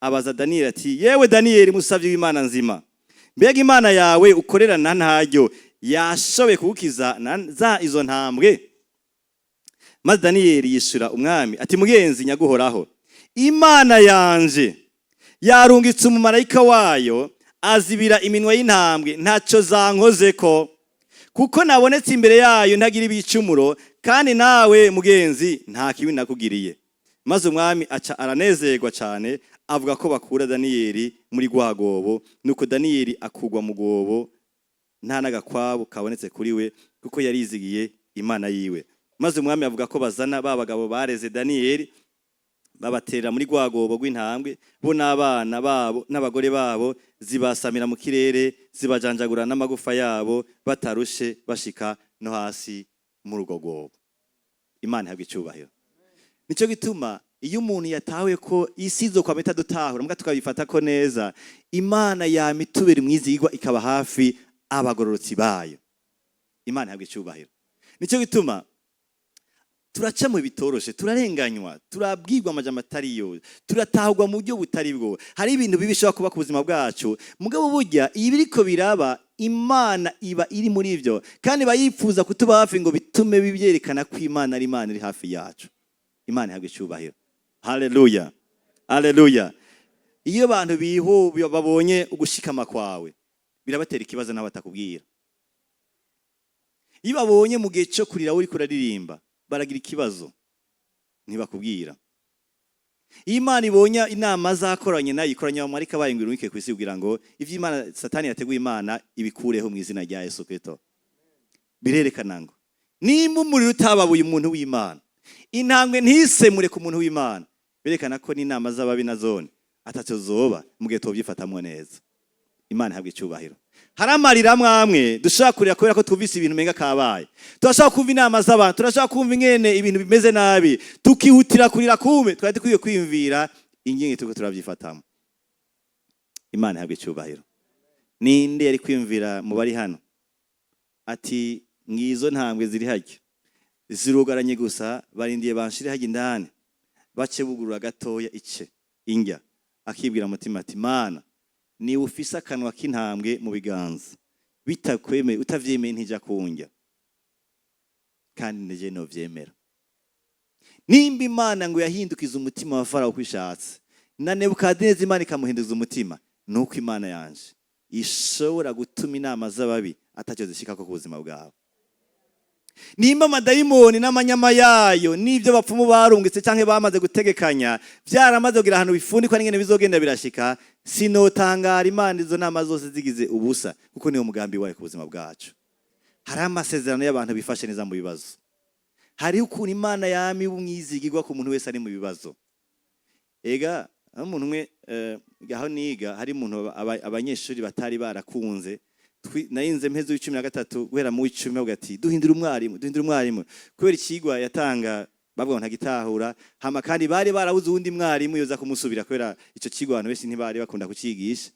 abaza Daniyeli ati: 'Yewe Daniyeli, musavyi w'Imana nzima, mbega Imana yawe ukorera na ntaryo yashoboye kugukiza na za izo ntambwe?' Maze Daniyeli yishura umwami ati: 'Mugenzi nyaguhoraho, Imana yanje yarungitse umumarayika wayo, azibira iminwa y'intambwe, ntacyo zankozeko, kuko nabonetse imbere yayo ntagira ibicumuro, kandi nawe mugenzi nta kibi nakugiriye.' Maze umwami aca aranezerwa cyane, avuga ko bakura Daniyeli muri rwagobo. Nuko Daniyeli akugwa mu rwobo, nta n'agakwabo kabonetse kuri we, kuko yarizigiye Imana yiwe." Maze umwami avuga ko bazana ba bagabo bareze Daniyeli, babatera muri rwagobo rw'intambwe, bo n'abana babo n'abagore babo, zibasamira mu kirere, zibajanjagura n'amagufa yabo batarushe, bashika no hasi muri urwo rwobo. Imana ihabwa icyubahiro. Nicyo gituma iyo umuntu yatahuye ko isi izokwama itadutahura, mbwa tukabifata ko neza, Imana yama itubera umwizigwa, ikaba hafi abagororotsi bayo. Imana ihabwa icyubahiro. Nicyo gituma turaca mu bitoroshe, turarenganywa, turabwirwa amajambo atariyo, turatahurwa mu buryo butari bwo. Hari ibintu bibi bishobora kuba ku buzima bwacu, mugabo burya iyo biriko biraba, Imana iba iri muri ibyo, kandi iba yifuza kutuba hafi ngo bitume byerekana ko Imana ari Imana iri hafi yacu. Imana ihabwa icyubahiro. Haleluya, haleluya. Iyo abantu biho babonye ugushikama kwawe, birabatera ikibazo nawe batakubwira. Iyo babonye mu gihe cyo kurira uriko uraririmba, baragira ikibazo, ntibakubwira. Iyo Imana ibonye inama zakoranye nayo, ikoranye abamarayika bayo ngo irungike ku isi kugira ngo ivyo Imana Satani yateguye, Imana ibikureho mu izina rya Yesu Kristo. Birerekana ngo nimba umuriro utababuye umuntu w'Imana, intambwe ntisemure ku muntu w'Imana, berekana ko n'inama z'ababi na zone ataco zoba mu gihe tubyifatamwo neza. Imana ihabwa icyubahiro. Hari amarira amwe amwe dushobora kurira kubera ko twumvise ibintu umenga kabaye. Turashobora kumva inama z'abantu, turashobora kumva ingene ibintu bimeze nabi, tukihutira kurira. Kume twari dukwiye kwiyumvira ingingo turiko turabyifatamo. Imana ihabwa icyubahiro. Ninde yari kwiyumvira mu bari hano ati: "Ngizo ntambwe ziri harya, zirugaranye gusa, barindiye banshire harya indani, bace bugurura gatoya ice indya"? Akibwira mutima ati: "Mana, niba ufise akanwa k'intambwe mu biganza, bitakwemeye, utavyemeye, ntijya kundya." Kandi neje novyemera, nimba Imana ngo yahindukiza umutima wa Farawo uko ishatse, na Nebukadineza Imana ikamuhinduza umutima, nuko Imana yanje ishobora gutuma inama z'ababi atacyo zishikako ku buzima bwawe. Nimba amadayimoni n'amanyama yayo n'ibyo bapfumu barungitse cyangwa bamaze gutegekanya byaramaze kugira ahantu bifundikwa n'ingene bizogenda birashika, sinotangara Imana izo nama zose zigize ubusa, kuko niwo mugambi wayo ku buzima bwacu. Hari amasezerano y'abantu bifashe neza mu bibazo. Hariho ukuntu Imana yama iba umwizigirwa ku muntu wese ari mu bibazo. Ega aho umuntu umwe, aho niga, hari umuntu abanyeshuri batari barakunze. Nayinze mpeze w'13, guhera mu w'10, bavuga ati: "Duhindura umwarimu, duhindura umwarimu," kubera ikigwa yatanga bavuga ngo ntagitahura. Hama kandi bari barabuze uwundi mwarimu yoza kumusubira, kubera ico kigwa abantu benshi ntibari bakunda kucigisha.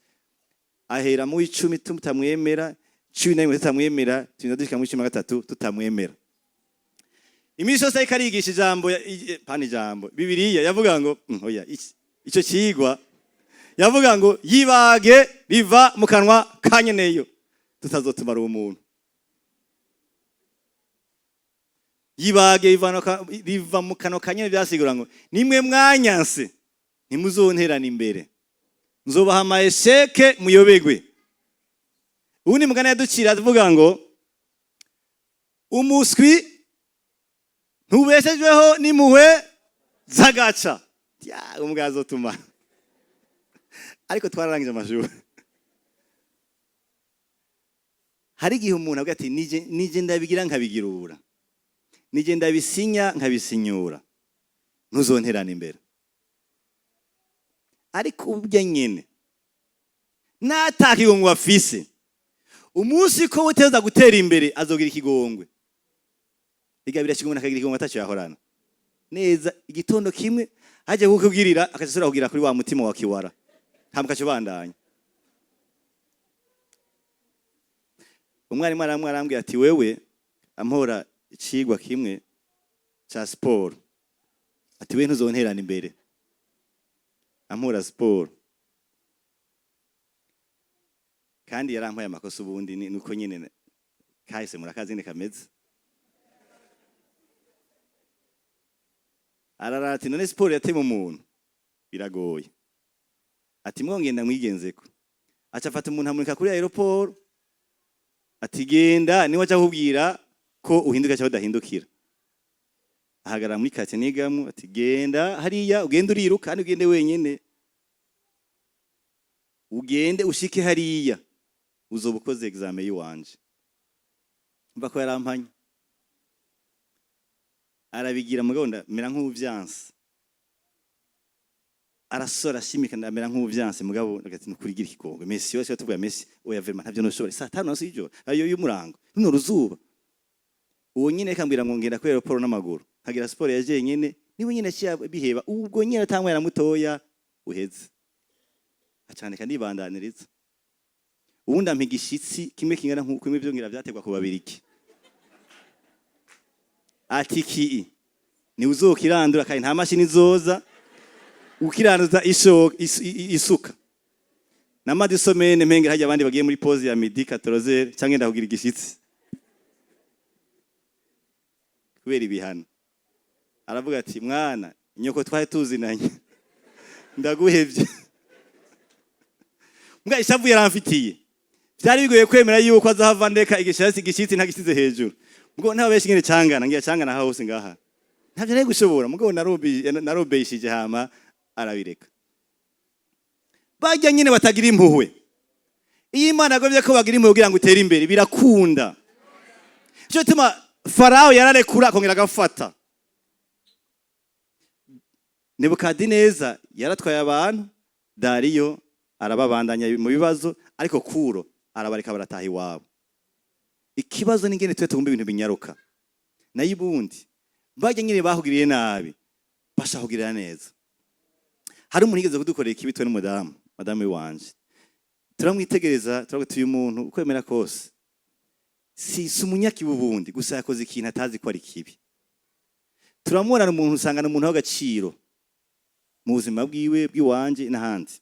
Ahera mu w'10 tutamwemera, 11 tutamwemera, turinda dushika mu w'13 tutamwemera. Iminsi yose ariko arigisha ijambo pana ijambo, Bibiliya, yavuga ngo oya, ico cigwa, yavuga ngo yibage riva mu kanwa ka nyeneyo, tutazotumara uwo muntu. Yibage riva mu kanwa ka nyene, byasigura ngo nimwe mwanyanse, ntimuzonterana imbere, nzobaha ama échecs muyobegwe. Ubundi mugani yaducira avuga ngo umuswi ntubeshejweho n'impuhwe z'agaca. Ya, umugabo azotuma, ariko twararangije amashuri. Hari igihe umuntu avuga ati: Nije ndabigira nkabigirura, nije ndabisinya nkabisinyura, ntuzonterana imbere." Ariko ubyo nyene nataka ikigongwe afise, umunsi ko uteza gutera imbere azogira ikigongwe. Igabira kigongwe, akagira ikigongwe atacyo yahorana neza. Igitondo kimwe hajya kukubwirira, akaca kugira kuri wa mutima wa kiwara, hama ukacubandanya. Umwarimu aramwe arambwira ati: "Wewe," ampora icigwa kimwe ca siporo, ati: "We ntuzonterana imbere." Ampora siporo, kandi yarampaye amakosa. Ubundi nuko nyine kahise murakazi nyine kameze. Arara ati: "None siporo yatema umuntu biragoye?" Ati: "Mwongenda mwigenzeko." Aca afata umuntu amurika kuri aéroport, ati: "Genda, niwe aca akubwira ko uhinduka cyangwa udahindukira." Ahagarara muri quartier nigamwo, ati: "Genda hariya, ugende uriruka, kandi ugende wenyene, ugende ushike hariya, uzoba ukoze examen yiwanje." Mva ko yarampanye. Arabigira, mugabo ndamera nk'uvyanse. Arasora, ashimika, ndamera nk'uvyanse, mugabo ati: "Nukuri gira ikigongwe." Messi yose tuvuga Messi, oya, vraiment ntavyo noshobora. Saa 5 na y'ijoro ayo y'umurango, runo ruzuba. Uwo nyine kambwira ngo ngenda kuri aéroport n'amaguru, nkagira siporo ya jenyene. Niwe nyine yaciye biheba ubwo nyine, atangwa na mutoya uheze, acandika ndibandaniriza. Ubundi ampa igishitsi kimwe kingana nk'uko imwe byo ngira vyategwa ku Babiriki, ati: "Ki ni uzokirandura kandi nta mashini izoza ukiranduza isuka." Namaze isomene mpengera hajya abandi bagiye muri pause ya midi 14h, cyangwa ndakugira igishitsi kubera ibihano. Aravuga ati: "Mwana, nyoko twari tuzinanye, ndaguhevye." Mbwa ishavu yaramfitiye, byari bigoye kwemera yuko azahava ndeka igishitsi ntagishyize hejuru. Ngo nta benshi ngene cangana, ngiye cangana aho hose ngaha, ntavyo nari gushobora. Mugabo narobeyishije, hama arabireka. Bajya nyine batagira impuhwe, iyo Imana yagomvye ko bagira impuhwe kugira ngo utere imbere, birakunda. Cyo gituma Farawo yararekura akongera agafata. Nebukadineza yaratwaye abantu, Dariyo arababandanya mu bibazo, ariko Kuro arabareka barataha iwabo. Ikibazo ni ingene twe tugomba ibintu binyaruka. Nayo ubundi bajya nyine bahugiriye nabi, bashaka kugirira neza. Hari umuntu yigeze kudukorera ikibi, twe n'umudamu, madamu wanje. Turamwitegereza, turavuga tuti: "Uyu muntu, ukwemera kose, si umunyakibi, ubundi gusa yakoze ikintu atazi ko ari kibi." Turamubona umuntu, usanga ni umuntu w'agaciro mu buzima bwiwe, bw'iwanje n'ahandi,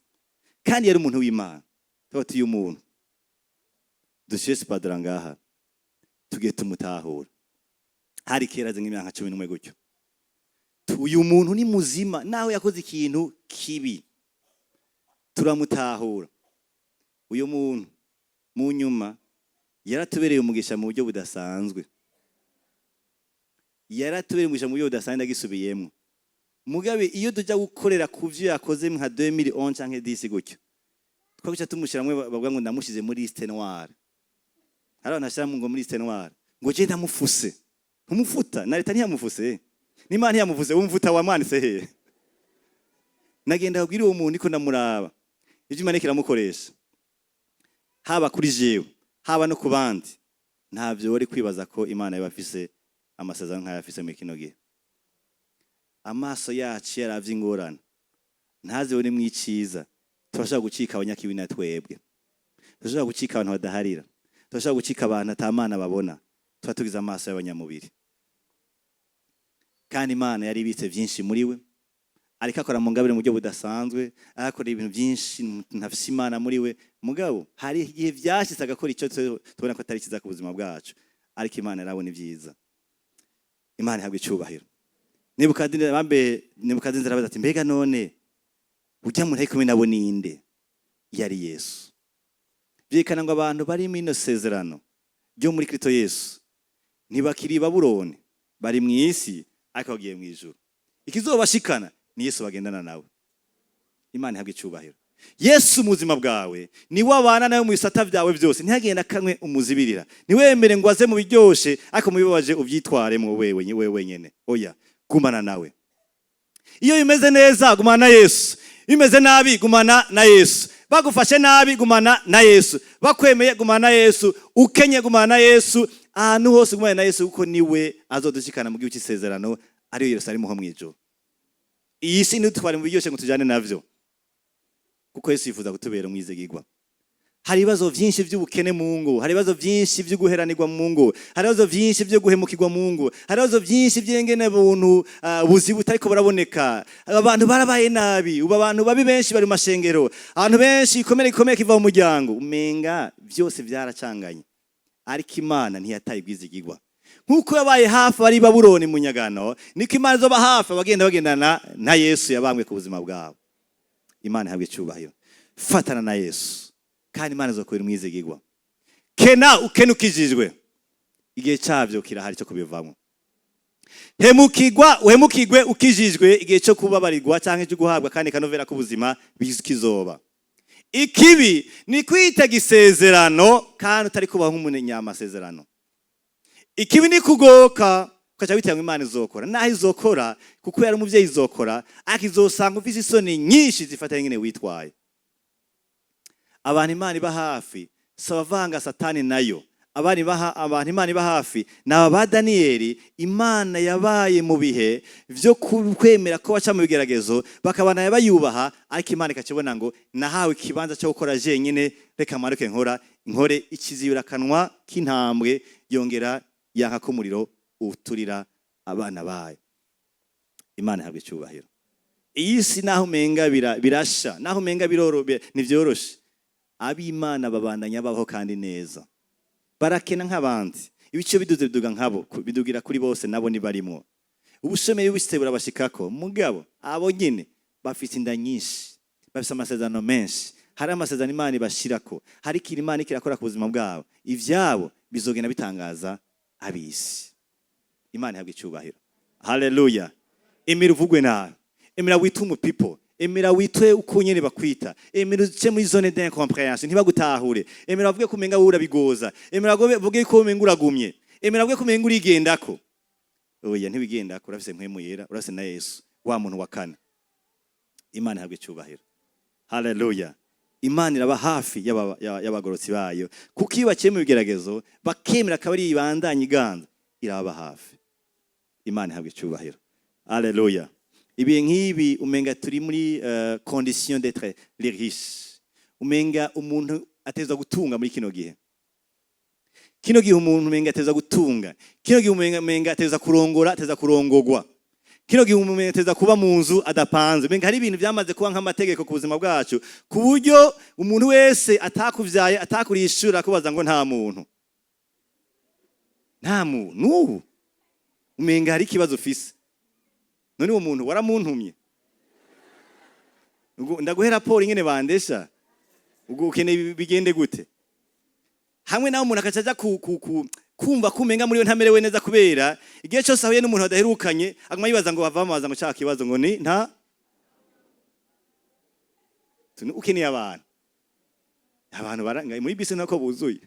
kandi yari umuntu w'Imana. Tuba uyu muntu dushyire sipadara ngaha, tugiye tumutahura. Hari kera, azi nk'imyaka 11 gutyo. Uyu muntu ni muzima naho yakoze ikintu kibi, turamutahura. Uyu muntu mu nyuma yaratubereye umugisha mu buryo budasanzwe, yaratubereye umugisha mu buryo budasanzwe, ndagisubiyemo. Mugabe iyo tujya gukorera ku byo yakoze nka 2011 canke 10 gutyo, twaguca tumushiramwe, bavuga ngo ndamushize muri liste noire. Hari abantu bashyira ngo muri liste noire, ngo je ndamufuse. Ntumufuta, na leta ntiyamufuse, n'Imana ntiyamufuse. Wumvuta wamwanditse hehe? Nagenda kubwira uwo muntu, niko ndamuraba ibyo Imana iriko iramukoresha, haba kuri jewe, haba no ku bandi. Ntabyo wari kwibaza ko Imana yaba afise amasezerano nk'ayo afise muri kino gihe. Amaso yacu yaravye ingorane, ntazibone mw'iciza. Turashobora gucika abanyakibi na twebwe, turashobora gucika abantu badaharira, turashobora gucika abantu atamana babona. Tuba tugize amaso y'abanyamubiri, kandi Imana yari ibitse byinshi muri we. Ariko akora mu ngabire mu buryo budasanzwe, akora ibintu byinshi, ntafise Imana muri we. Mugabo hari igihe vyashitse agakora icyo tubona ko atari cyiza ku buzima bwacu, ariko Imana yarabona ibyiza. Imana ihabwa icubahiro. Nebukadineza bambe, Nebukadineza arabaza ati: "Mbega none ujya muntu ari kumwe nabo ninde?" Yari Yesu. Vyerekana ngo abantu bari muri ino sezerano ryo muri Kristo Yesu ntibakiri i Babuloni, bari mu isi ariko bagiye mu ijuru. Ikizobashikana ni Yesu bagendana nawe. Imana ihabwa icubahiro. Yesu mu buzima bwawe niwe abana nawe mu bisata byawe byose, ntihagenda kamwe umuzibirira. Ntiwemere ngo aze mu biryoshe, ariko mu bibabaje ubyitwaremo wewe wewe wenyene. Oya, gumana nawe. Iyo bimeze neza, gumana na Yesu. Iyo bimeze nabi, gumana na Yesu. Bagufashe nabi, gumana na Yesu. Bakwemeye, gumana na Yesu. Ukenye, gumana na Yesu. Ahantu hose gumana na Yesu, kuko niwe azodushikana mu gihugu cy'isezerano, ariyo Yerusalemu ho mw'ijuru. Iyi si ntitware mu biryoshe ngo tujane navyo, kuko Yesu yifuza kutubera umwizigirwa. Hari ibibazo byinshi by'ubukene mu ngo, hari ibibazo byinshi byo guheranirwa mu ngo, hari ibibazo byinshi byo guhemukirwa mu ngo, hari ibibazo byinshi by'ingene buntu buzi butariko buraboneka. Abantu barabaye nabi ubu, abantu babi benshi bari mu mashengero, abantu benshi ikomere ikomeye kiva mu muryango, umenga byose byaracanganye. Ariko Imana ntiyataye ubwizigirwa. Nk'uko yabaye hafi abari i Babuloni mu nyagano, niko Imana izoba hafi abagenda bagendana na Yesu yabambwe ku buzima bwabo. Imana ihabwe icyubahiro. Fatana na Yesu, kandi Imana izokubera umwizigirwa. Kena ukena ukijijwe, igihe cyabyo kirahari cyo kubivamo. Hemukigwa, uhemukigwe ukijijwe, igihe cyo kubabarirwa cyangwa cyo guhabwa kandi kanovera k'ubuzima kizoba. Ikibi ni kwitega isezerano kandi utari kubaho nk'umunyamasezerano. Ikibi ni kugoka. Ukaca witega ngo Imana izokora. Naho izokora, kuko yari umuvyeyi, izokora, ariko izosanga ufise isoni nyinshi zifatanye ingene witwaye. Abantu Imana iba hafi si abavanga Satani nayo. Abantu Imana iba hafi ni aba ba Daniyeli. Imana yabaye mu bihe vyo kwemera ko baca mu bigeragezo, bakabana bayubaha, ariko Imana ikakibona ngo nahawe ikibanza cyo gukora jenyine, reka maruke nkora nkore. Ikizibira akanwa k'intambwe, yongera yanka ko umuriro uturira abana bayo. Imana ihabwa icyubahiro. Iyi si naho umenga birasha, naho umenga ntivyoroshe, ab'Imana babandanya babaho kandi neza. Barakena nk'abandi, ibice biduze biduga nkabo, bidugira kuri bose, nabo nibarimwo. Ubushomeri bushitse burabashikako, mugabo abo nyine bafite inda nyinshi, bafite amasezerano menshi. Hari amasezerano Imana ibashirako, hari ikintu Imana ikirakora ku buzima bwabo. Ivyabo bizogenda bitangaza abisi. Imana ihabwa icyubahiro. Haleluya! Emera uvugwe nabi, emera witwe umupipo, emera witwe uko nyene bakwita, emera uce muri zone d'incompréhension, ntibagutahure, emera bavuge ko umenga wowe urabigoza, emera bavuge ko umenga uragumye, emera bavuge ko umenga urigendako. Oya, ntiwigendako, urafise Mpwemu Yera, urafise na Yesu wa muntu wa kane. Imana ihabwa icyubahiro. Haleluya! Imana iraba hafi y'abagorotsi bayo, kuko iyo baciye mu bigeragezo bakemera akaba ari ibandanya iganza, iraba hafi. Imana ihabwa icyubahiro. Haleluya! Ibihe nk'ibi umenga turi muri condition d'être les riches, umenga umuntu ateza gutunga muri kino gihe. Kino gihe umuntu umenga ateza gutunga, kino gihe umenga ateza kurongora, ateza kurongogwa, kino gihe umuntu umenga ateza kuba mu nzu adapanze. Umenga hari ibintu byamaze kuba nk'amategeko ku buzima bwacu, ku buryo umuntu wese atakuvyaye, atakuriye ishuri, akubaza ngo nta muntu, nta muntu. N'ubu umenga hari ikibazo ufise. None uwo muntu waramuntumye? Ubwo ndaguhe raporo ingene bandesha? Ubwo ukeneye bigende gute? Hamwe nawe umuntu akaca aja kumva ko umenga muri we ntamerewe neza, kubera igihe cyose ahuye n'umuntu badaherukanye aguma yibaza ngo bava bamubaza ngo cya kibazo ngo ni nta. Ukeneye abantu. Abantu barangaye muri bisi nako buzuye,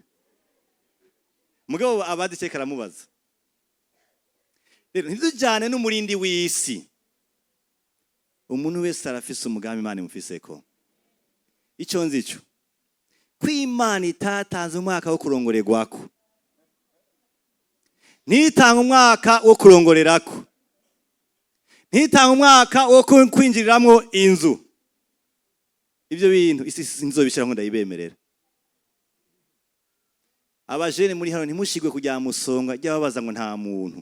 mugabo abadiceka aramubaza. Rero ntitujyane n'umurindi w'isi. Umuntu wese arafise umugambi Imana imufiseko. Icyo nzi cyo ko Imana itatanze umwaka wo kurongorerwako, ntitanga umwaka wo kurongorerako, ntitanga umwaka wo kwinjiriramwo inzu. Ibyo bintu isi sinzobishiraho, ndayibemerera. Abajene muri hano, ntimushigwe kujya musonga ry'ababaza ngo nta muntu.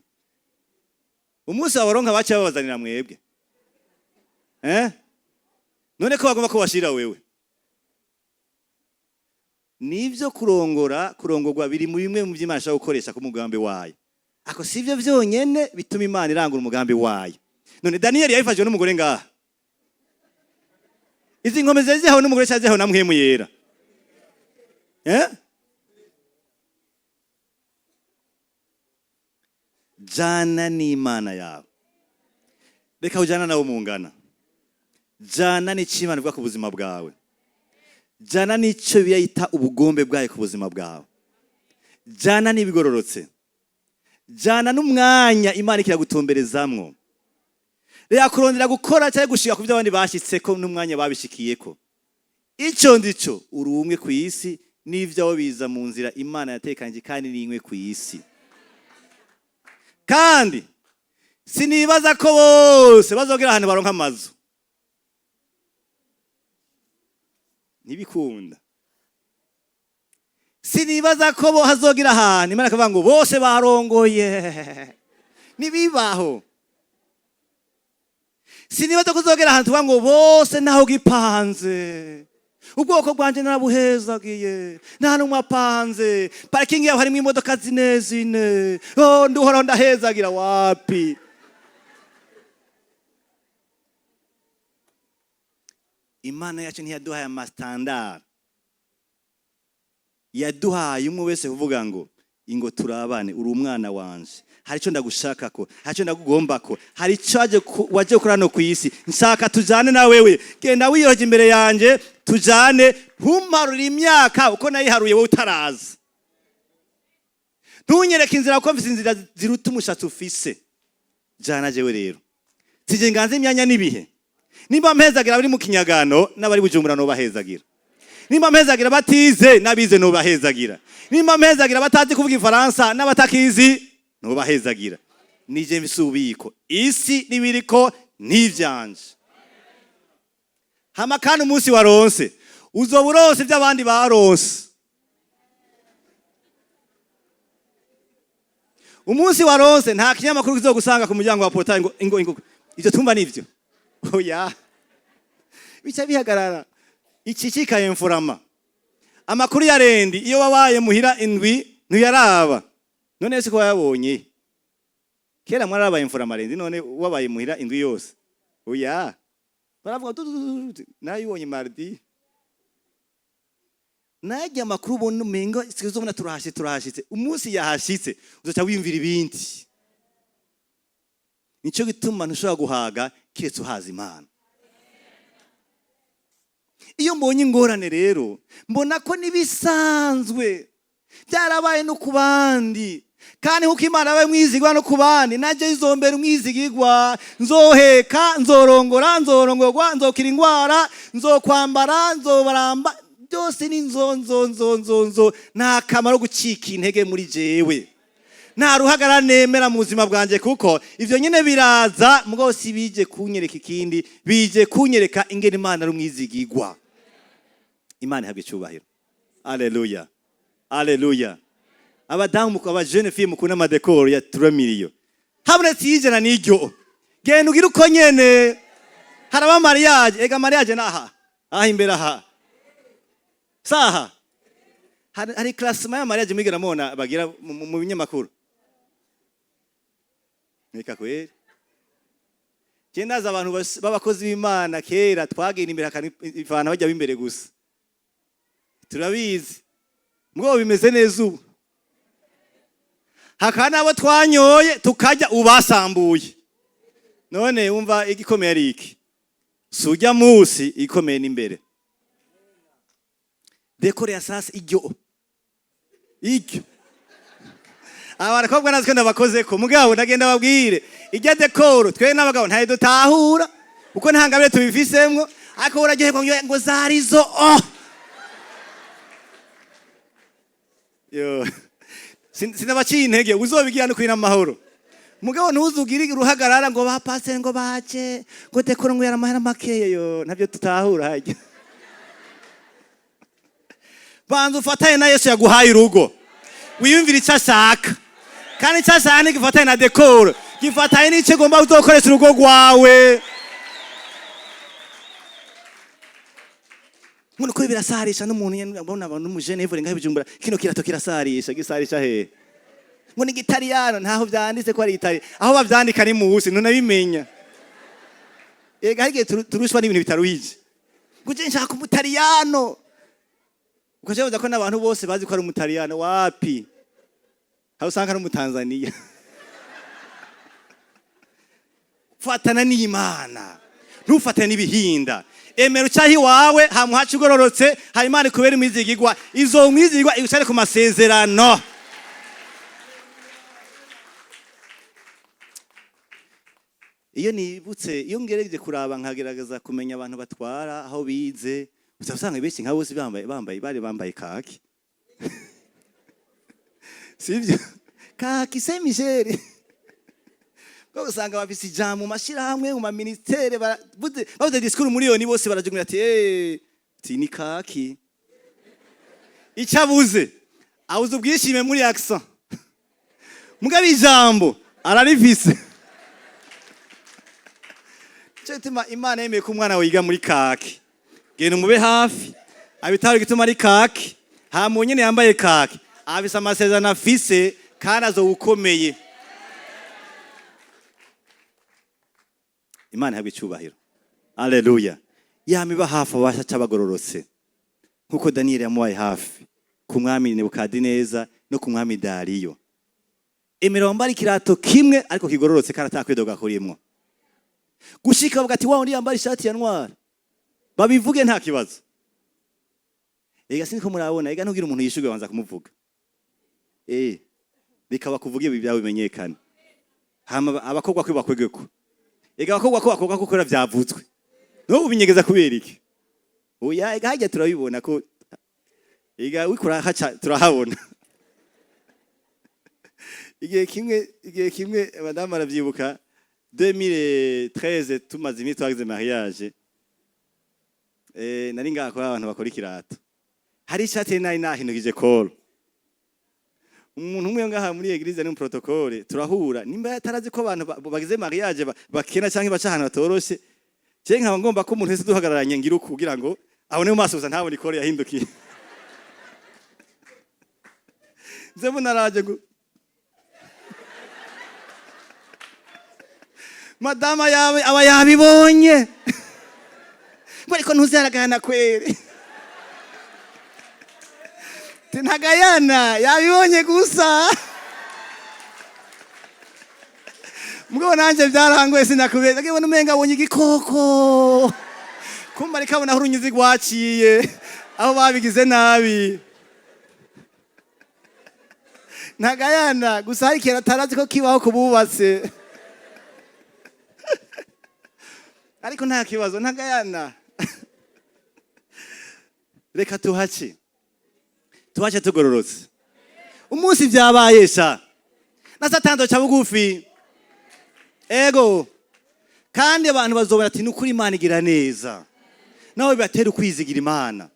Umunsi babaronka baca babazanira mwebwe, eh? None ko bagomba kubashira wewe? Nivyo, kurongora, kurongorwa biri mu bimwe mu vy'Imana ishobora gukoresha ku mugambi wayo, ako sivyo vyonyene bituma Imana irangura umugambi wayo. None Daniyeli yabifashijwe n'umugore ngaha? Izi nkomezi yazihawe n'umugore cyangwa yazihawe na Mpwemu Yera, eh? Jana n'Imana yawe, reka ujana nawe mungana. Jana n'icyo Imana ivuga ku buzima bwawe, jana n'icyo Bibiliya yita ubugombe bwayo ku buzima bwawe, jana n'ibigororotse, jana n'umwanya Imana ikiragutumberezamwo. Reka kurondera gukora cyangwa gushika ku byo abandi bashyitseko n'umwanya babishikiyeko. Icyo ndico, uri umwe ku isi, n'ibyawe biza mu nzira Imana yatekanye, kandi ni imwe ku isi. Kandi sinibaza ko bose bazogera ahantu baronka amazu, ntibikunda. Sinibaza ko bo hazogira ahantu Imana ikavuga ngo bose barongoye, ntibibaho. Sinibaza ko uzogera ahantu tuvuga ngo bose ntaho gipanze, ubwoko bwanje narabuhezagiye, nta n'umwe apanze, parikingi yaho harimo imodoka zine zine, oh, nduhoraho ndahezagira. Wapi! Imana yacu ntiyaduhaye amasitandara, yaduhaye umwe wese kuvuga ngo ingo turabane, uri umwana wanje, hari icyo ndagushakako, hari icyo ndakugombako, hari icyo waje gukora hano ku isi, nshaka tujane na wewe. Genda wiyoroheje imbere yanje tujane, ntumparure imyaka uko nayiharuye wowe utaraza. Ntunyereke inzira, kuko mfise inzira ziruta umushatsi ufise. Jana jewe rero sije nganze imyanya n'ibihe. Nimba mpezagira abari mu kinyagano, n'abari Bujumbura nobahezagira. Nimba mpezagira batize, n'abize nobahezagira. Nimba mpezagira batazi kuvuga Ifaransa, n'abatakizi nobahezagira. Nije mfise ububiko, isi n'ibiriko n'ivyanje. Hama kandi umunsi waronse, uzoba uronse ivy'abandi baronse. Umunsi waronse, nta kinyamakuru kizogusanga ku muryango wa portail ngo ingo ingo. Ivyo tumva nivyo, oya, bica bihagarara. Iki kikaye mfurama amakuru ya rendi, iyo wabaye muhira indwi ntuyaraba. None siko wayabonye kera? Mwarabaye mfurama rendi, none wabaye muhira indwi yose, oya, baravuga tu, tu, tu, tu, narayibonye mardi. Najya amakuru ubona umengo sikuzobona turahashitse, turahashitse. Umunsi yahashitse uzoca wiyumvira ibindi. Nico gituma ntushobora guhaga kiretse uhaza Imana. Iyo mbonye ingorane rero, mbona ko nibisanzwe, byarabaye no ku bandi. Kandi nkuko Imana yabaye umwizigwa no ku bandi, najye izombera umwizigirwa. Nzoheka, nzorongora, nzorongorwa, nzokira ingwara, nzokwambara, nzobaramba, byose ni nzo nzo nzo nzo nzo. Nta kamaro gucika intege muri jewe, nta ruhagara nemera mu buzima bwanjye, kuko ivyo nyine biraza, mugabo si bije kunyereka ikindi, bije kunyereka ingene Imana ari umwizigirwa. Imana ihabwa icyubahiro. Aleluya, aleluya. Abadamu, aba jeunes filles mukunda ama décor ya 3 millions, habonetse iyijana n'iryo, genda ugire uko nyene. Haraba mariage, ega mariage naha aha imbere aha saha hari classement ya mariage mwigera mubona bagira mu binyamakuru. Reka kweri, je ndazi abantu b'abakozi b'Imana kera twagenda imbere akanifana bajya b'imbere gusa, turabizi. Mugabo bimeze neza ubu, hakaba n'abo twanyoye tukajya ubasambuye. None wumva igikomeye ari iki? Si ujya munsi, igikomeye n'imbere. Décor ya sasa, iryo iryo aba bakobwa natwe ndabakozeko, mugabo ndagenda babwire ijya décor twe n'abagabo ntayo dutahura, kuko nta ngabire tubifisemwo. Ariko uraryoherwa ngo zarizo. Oh yo, sinabaciye intege, uzobigira no kwina amahoro. Mugabo ntuzugire uruhagarara ngo ba pasteur ngo baje ngo décor ngo yaramahera makeya. Yo ntabyo tutahura hajya. Banza ufatanye na Yesu yaguhaye urugo, wiyumvire icyo ashaka. Kandi icyo ashaka ntigifatanye na décor, gifatanye n'icyo ugomba uzokoresha urugo rwawe. None ko birasarisha n'umuntu nyene, abona abantu n'umujene evure ngaho Bujumbura, kino kirato kirasarisha, gisarisha hehe? Ngo ni Gitariyano, ntaho vyanditse ko ari Itali. Aho bavyandika ni musi ntunabimenya. Ega hari igihe turushwa n'ibintu bitaruhije, ngo je nshaka Umutaliyano, ukaca ko n'abantu bose bazi ko ari Umutaliyano. Wapi, aho usanga ari Umutanzaniya. Fatana n'Imana, ntufatane n'ibihinda. Emera ucaho iwawe hamuhaca ugororotse, hari Imana ikubera umwizigirwa. Izo mwizigirwa igucare ku masezerano. Iyo nibutse, iyo ngerageje kuraba, nkagerageza kumenya abantu batwara aho bize, uza usanga benshi nka bose bambaye bari bambaye kaki, sivyo? Kaki Saint Michel. Ko usanga bafise ijambo mu mashirahamwe, mu maministere, bavuze discours miliyoni bose barajugumira ati eh, ati ni kaki. Icyo abuze, abuze ubwishime muri accent, mugabo ijambo ararifise. Cyo gituma Imana yemeye ko umwana wiga muri kaki, genda umube hafi abitaro gituma ari kaki. Hama nyene yambaye kaki afise amasezerano afise, kandi azowukomeye. Imana ihabwe icyubahiro. Aleluya. Yama hafi abasha bagororotse, nkuko Daniyeli yamubaye hafi ku mwami Nebukadineza no ku mwami Dariyo. Emera wambara ikirato kimwe ariko kigororotse, kandi atakwidoga kurimwo. Gushika bavuga ati wa undi yambara ishati ya noir, babivuge nta kibazo. Ega siniko murabona, ega ntugira umuntu yishuge banza kumuvuga. Reka bakuvuge, ibi byawe bimenyekane. Hama abakobwa ko bakwegeko, ega abakobwa ko bakobwa ko kora vyavuzwe, no ubinyegeza kubera iki? Oya, ega hajya turabibona ko ega wikora haca turahabona. Igihe kimwe madamu aravyibuka, 2013 tumaze iminsi twagize mariage, nari ngaha kuri abantu bakora ikirato, hari ishati nari nahindukije col. Umuntu umwe ngaha muri église ni mu protocole, turahura, nimba yatarazi ko abantu bagize mariage bakena canke baca ahantu hatoroshe, je nkaba ngomba ko umuntu wese duhagararanye ngira uku kugira ngo abone mu maso gusa, ntabone i col yahindukiye. Nze mbona araje ngo madama yawe aba yabibonye ngo: "Ariko ntuzaragana kweri." Ntagayana, yabibonye gusa. Mugabo nanjye byarangoye, sinakubeza, ngibona umenga abonye igikoko, kumba ariko abona aho urunyuzi rwaciye, aho babigize nabi. Ntagayana gusa, hari ikintu atarazi ko kibaho ku bubatse, ariko nta kibazo, ntagayana. Reka tuhace, tuhace tugororotse. Umunsi byabaye sha, na Satani azoca bugufi. Ego, kandi abantu bazobona ati: "Nukuri Imana igira neza." Nawe bibatera ukwizigira Imana.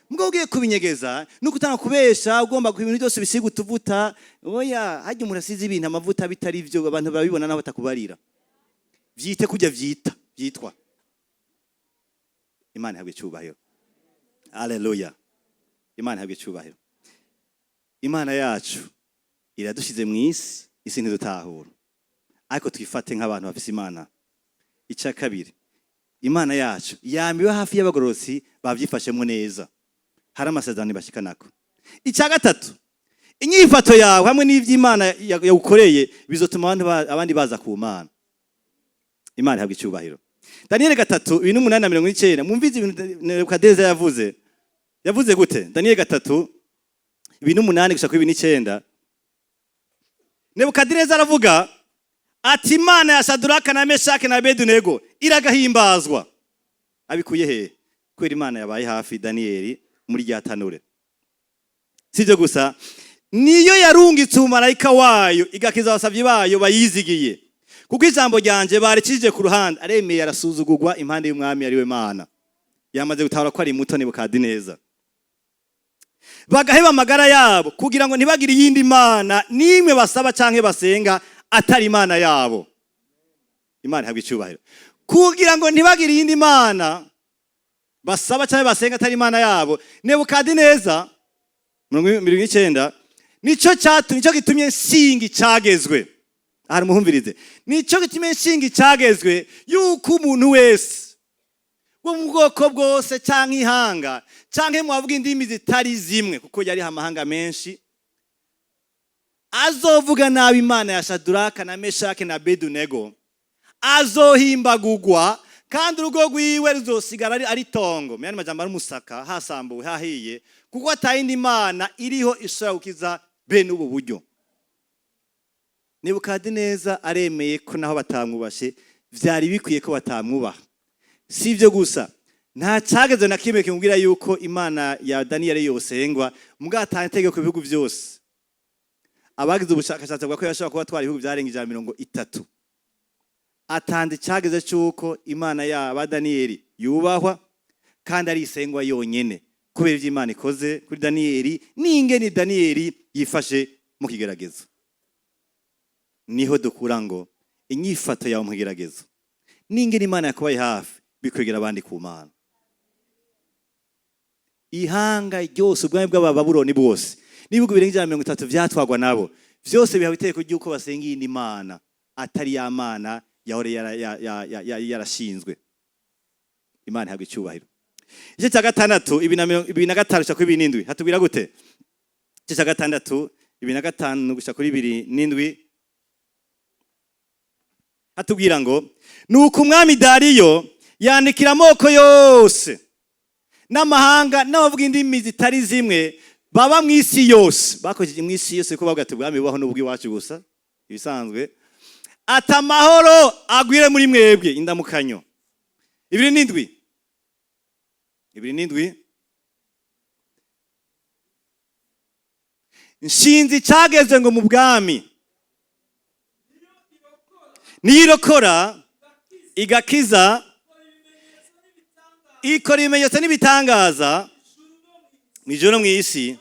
Mbwo ugiye kubinyegeza nuko utanga kubesha, ugomba ku ibintu byose bisiga utuvuta. Oya, harya umuntu asize ibintu amavuta bitari byo, abantu barabibona naho batakubarira. Vyite kujya vyita vyitwa. Imana ihabwe icyubahiro. Aleluya, Imana ihabwe icyubahiro. Imana yacu iradushize mu isi, isi ntidutahura, ariko twifate nk'abantu bafise Imana. Icya kabiri, Imana yacu yamiwe hafi y'abagororotsi bavyifashemo neza, hari amasezerano bashikanako. Icya gatatu, inyifato yawe hamwe n'ivy'Imana yagukoreye bizotuma abandi baza ku Mana. Imana ihabwa icyubahiro. Daniyeli 3:28 na 90. Mwumvize ibintu Nebukadineza yavuze. Yavuze gute? Daniyeli 3:28 gushika kuri 29. Nebukadineza aravuga ati: "Imana ya Shaduraka na Meshaki na Abedunego iragahimbazwa." Abikuye he? Kubera Imana yabaye hafi Daniyeli muri rya tanure. Sibyo gusa, niyo yarungitse umumarayika wayo igakiza abasavyi bayo bayizigiye, kuko ijambo ryanje barikije ku ruhande. Aremeye arasuzugurwa impande y'umwami ariwe Mana. Yamaze gutahura ko ari muto Nebukadineza. Bagaheba amagara yabo kugira ngo ntibagire iyindi mana nimwe basaba canke basenga atari Imana yabo. Imana ihabwa icyubahiro. Kugira ngo ntibagire iyindi mana basaba canke basenga atari Imana yabo. Nebukadineza 90: "Nico cyatumye, nico gitumye nshinga icagezwe." Ahari muhumvirize. "Nico gitumye nshinga icagezwe yuko umuntu wese wo mu bwoko bwose canke ihanga canke mu bavuga indimi zitari zimwe," kuko yariho amahanga menshi, "azovuga nabi Imana ya Shaduraka na Meshake na Abedunego azohimbagugwa, kandi urugo rwiwe ruzosigara ari tongo." Mu yandi majambo, ari umusaka, hasambuwe, hahiye, kuko atayindi mana iriho ishobora gukiza bene ubu buryo. Nebukadineza aremeye ko naho batamwubashe, vyari bikwiye ko batamwubaha. Si ibyo gusa, nta cyageze na kimwe kimubwira yuko Imana ya Daniyeli yosengwa, mugabo itegeko ibihugu byose. Abagize ubushakashatsi bavuga ko yashobora kuba atwara ibihugu byarenga 130. Atanze icyageze cy'uko Imana yaba Daniyeli yubahwa kandi ari isengwa yonyene, kubera ibyo Imana ikoze kuri Daniyeli n'ingene Daniyeli yifashe mu kigeragezo. Niho dukura ngo inyifato yawe mu kigeragezo n'ingene Imana yakubaye hafi bikwegera abandi ku Mana. Ihanga ryose, ubwami bw'Abababuloni bwose n'ibihugu birenga 130 vyatwagwa nabo vyose, bihawe itegeko ry'uko basenga iyindi mana atari ya mana yahora yarashinzwe. Imana ihabwa icyubahiro. Igice cya gatandatu, 25 gushika kuri 27, hatubwira gute? Igice cya gatandatu, 25 gushika kuri 27, hatubwira ngo: "Nuko umwami Dariyo yandikira amoko yose n'amahanga n'abavuga indimi zitari zimwe." Baba mu isi yose, bakoresheje mu isi yose, ko bavuga ati ubwami bubaho n'ubw'iwacu gusa ibisanzwe. Ati amahoro agwire muri mwebwe. Indamukanyo. 27, 27. Nshinze icyageze ngo mu bwami niyirokora igakiza, ikora ibimenyetso n'ibitangaza mu ijuru no mu isi,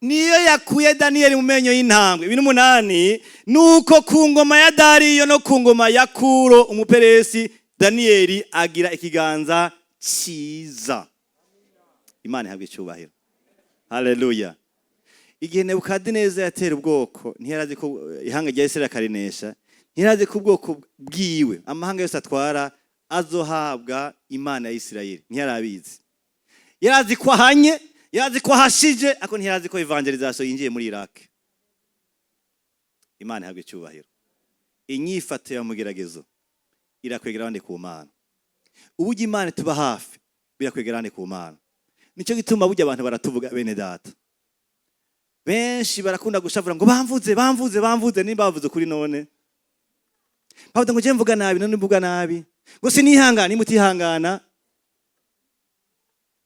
niyo yakuye Daniyeli mu menyo y'intambwe. 28. Nuko ku ngoma ya Dariyo no ku ngoma ya Kuro Umuperesi, Daniyeli agira ikiganza cyiza. Imana ihabwa icyubahiro. Haleluya. Igihe Nebukadineza yatera ubwoko, ntiyarazi ko ihanga rya Isirayeli akarinesha, ntiyarazi ko ubwoko bwiwe, amahanga yose atwara, azohabwa Imana ya Isirayeli. Ntiyarabizi. Yarazi ko ahanye, yarazi ko ahashije, ariko ntiyarazi ko évangélisation yinjiye muri Iraq. Imana ihabwa icyubahiro. Inyifato ya mugeragezo irakwegera abandi ku Mana. Uburyo Imana ituba hafi birakwegera abandi ku Mana. Nicyo gituma burya abantu baratuvuga, bene data. Benshi barakunda gushavura ngo bamvuze, bamvuze, bamvuze. Nimba bavuze kuri none, bavuga ngo je mvuga nabi, none mvuga nabi, ngo sinihangana. Nimba utihangana,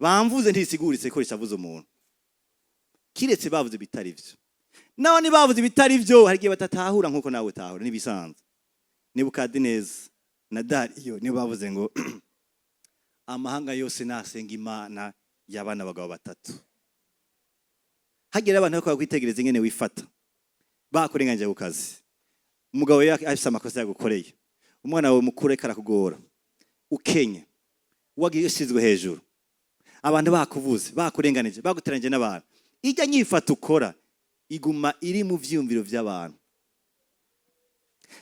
bamvuze ntisiguritse ko rishavuze umuntu, kiretse bavuze ibitari vyo. Naho nibavuze ibitari vyo, hari igihe batatahura nkuko nawe utahura, nibisanzwe. Nebukadineza na Dariyo nibo bavuze ngo amahanga yose nasenga Imana y'abana bagabo batatu. Hagira abantu bakaba kwitegereza ingene wifata bakurenganyije ku kazi, umugabo afise amakosa yagukoreye, umwana wawe mukuru ariko arakugora, ukenye, wagiye usizwe hejuru, abantu bakuvuze, bakurenganije, baguteranyije n'abantu. Ijya nyifata ukora iguma iri mu vyiyumviro vy'abantu.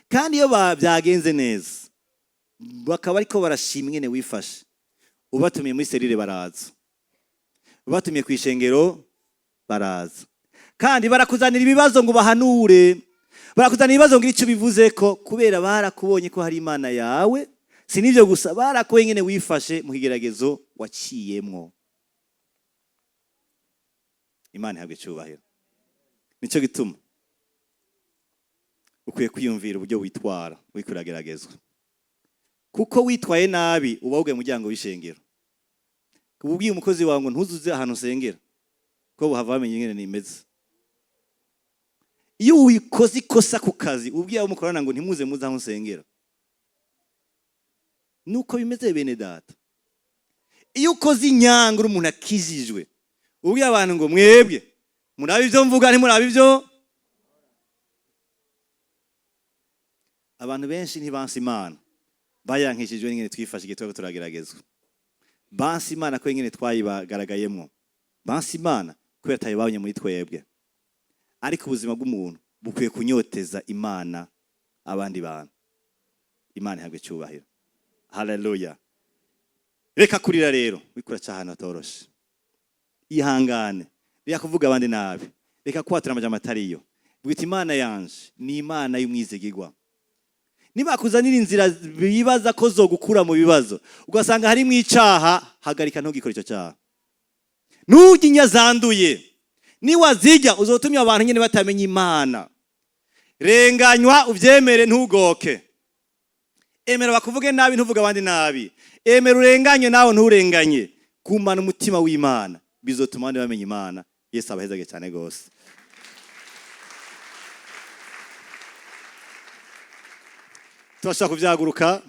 Kandi iyo byagenze neza, bakaba ariko barashima ingene wifashe, ubatumiye muri cellule baraza, ubatumiye ku ishengero baraza, kandi barakuzanira ibibazo ngo bahanure, barakuzanira ibibazo ngo icyo bivuze ko kubera barakubonye ko hari Imana yawe. Si n'ibyo gusa, barakubonye ingene wifashe mu kigeragezo waciyemwo. Imana ihabwa icyubahiro. Nicyo gituma ukwiye kwiyumvira uburyo witwara uriko urageragezwa, kuko witwaye nabi uba wugaye umuryango w'ishengero. Uba ubwiye umukozi wawe ngo ntuzuze ahantu usengera, ko buhava bamenya ingene nimeze. Iyo wikoze ikosa ku kazi, ubwiye abo mukorana ngo ntimuze muze aho nsengera. Nuko bimeze, bene data. Iyo ukoze inyanga uri umuntu akijijwe, ubwiye abantu ngo mwebwe murabe ibyo mvuga, ntimurabe ibyo. Abantu benshi ntibansi Imana, bayankishijwe n'ingene twifashe igihe turiko turageragezwa. Bansi Imana ko ingene twayibagaragayemwo, bansi Imana kubera atayibabonye muri twebwe. Ariko ubuzima bw'umuntu bukwiye kunyoteza Imana abandi bantu. Imana ihabwe icyubahiro. Haleluya. Reka kurira rero wikura ahantu hatoroshe. Ihangane, reka kuvuga abandi nabi, reka kwatura amajambo atariyo. Bwita Imana yanje ni Imana y'umwizigirwa. Nibakuzanira inzira bibaza ko zogukura mu bibazo, ugasanga harimo icaha, hagarika, ntugikore icyo cyaha. Nturye inya zanduye, niwazirya uzotumya abantu nyine batamenya Imana. Renganywa uvyemere, ntugoke. Emera bakuvuge nabi, ntuvuge abandi nabi. Emera urenganye, nawe nturenganye. Gumana umutima w'Imana, bizotuma abandi bamenya Imana. Yesu abahezage cyane gose. Turashobora kuvyaguruka.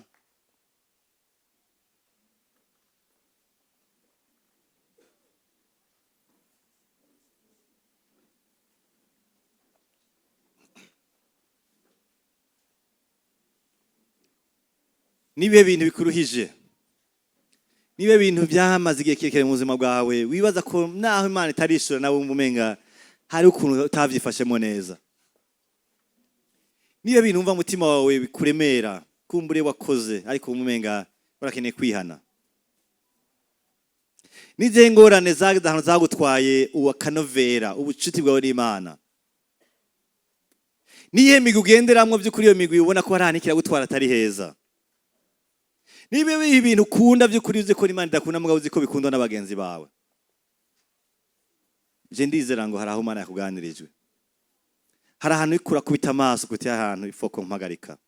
Nibihe bintu bikuruhije? Nibihe bintu byamaze igihe kirekire mu buzima bwawe, wibaza ko naho Imana itarishura, nawe wumva umenga hari ukuntu utavyifashemo neza? Nibihe bintu wumva umutima wawe bikuremera, kumbure wakoze ariko wumva umenga urakeneye kwihana? N'izihe ngorane zageze ahantu zagutwaye uwakanovera ubucuti bwawe n'Imana? Niyihe migwi ugenderamwo by'ukuri, iyo migwi ubona ko hari ahantu ikiragutwara atari heza? Niba ibintu ukunda by'ukuri uzi ko Imana idakunda, mugabo uzi ko bikundwa n'abagenzi bawe, je ndizera ngo hari aho Imana yakuganirijwe, hari ahantu uriko urakubita amaso kuti ahantu ifoko mpagarika,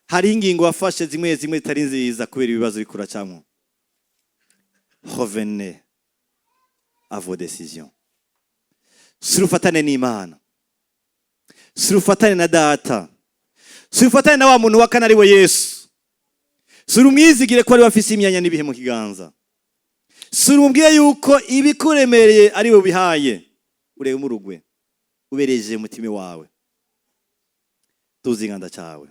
hari ingingo wafashe zimwe zimwe zitari nziza kubera ibibazo uriko uracamwo. Revenez à vos décisions. Surufatane n'Imana, surufatane na Data, surufatane na wa muntu wa kane ari we Yesu. Sura umwizigire ko ari we afise imyanya n'ibihe mu kiganza. Sura umubwire yuko ibikuremereye ari we ubihaye. Urebe umurugwe ubereje umutima wawe, tuzi iganda cyawe,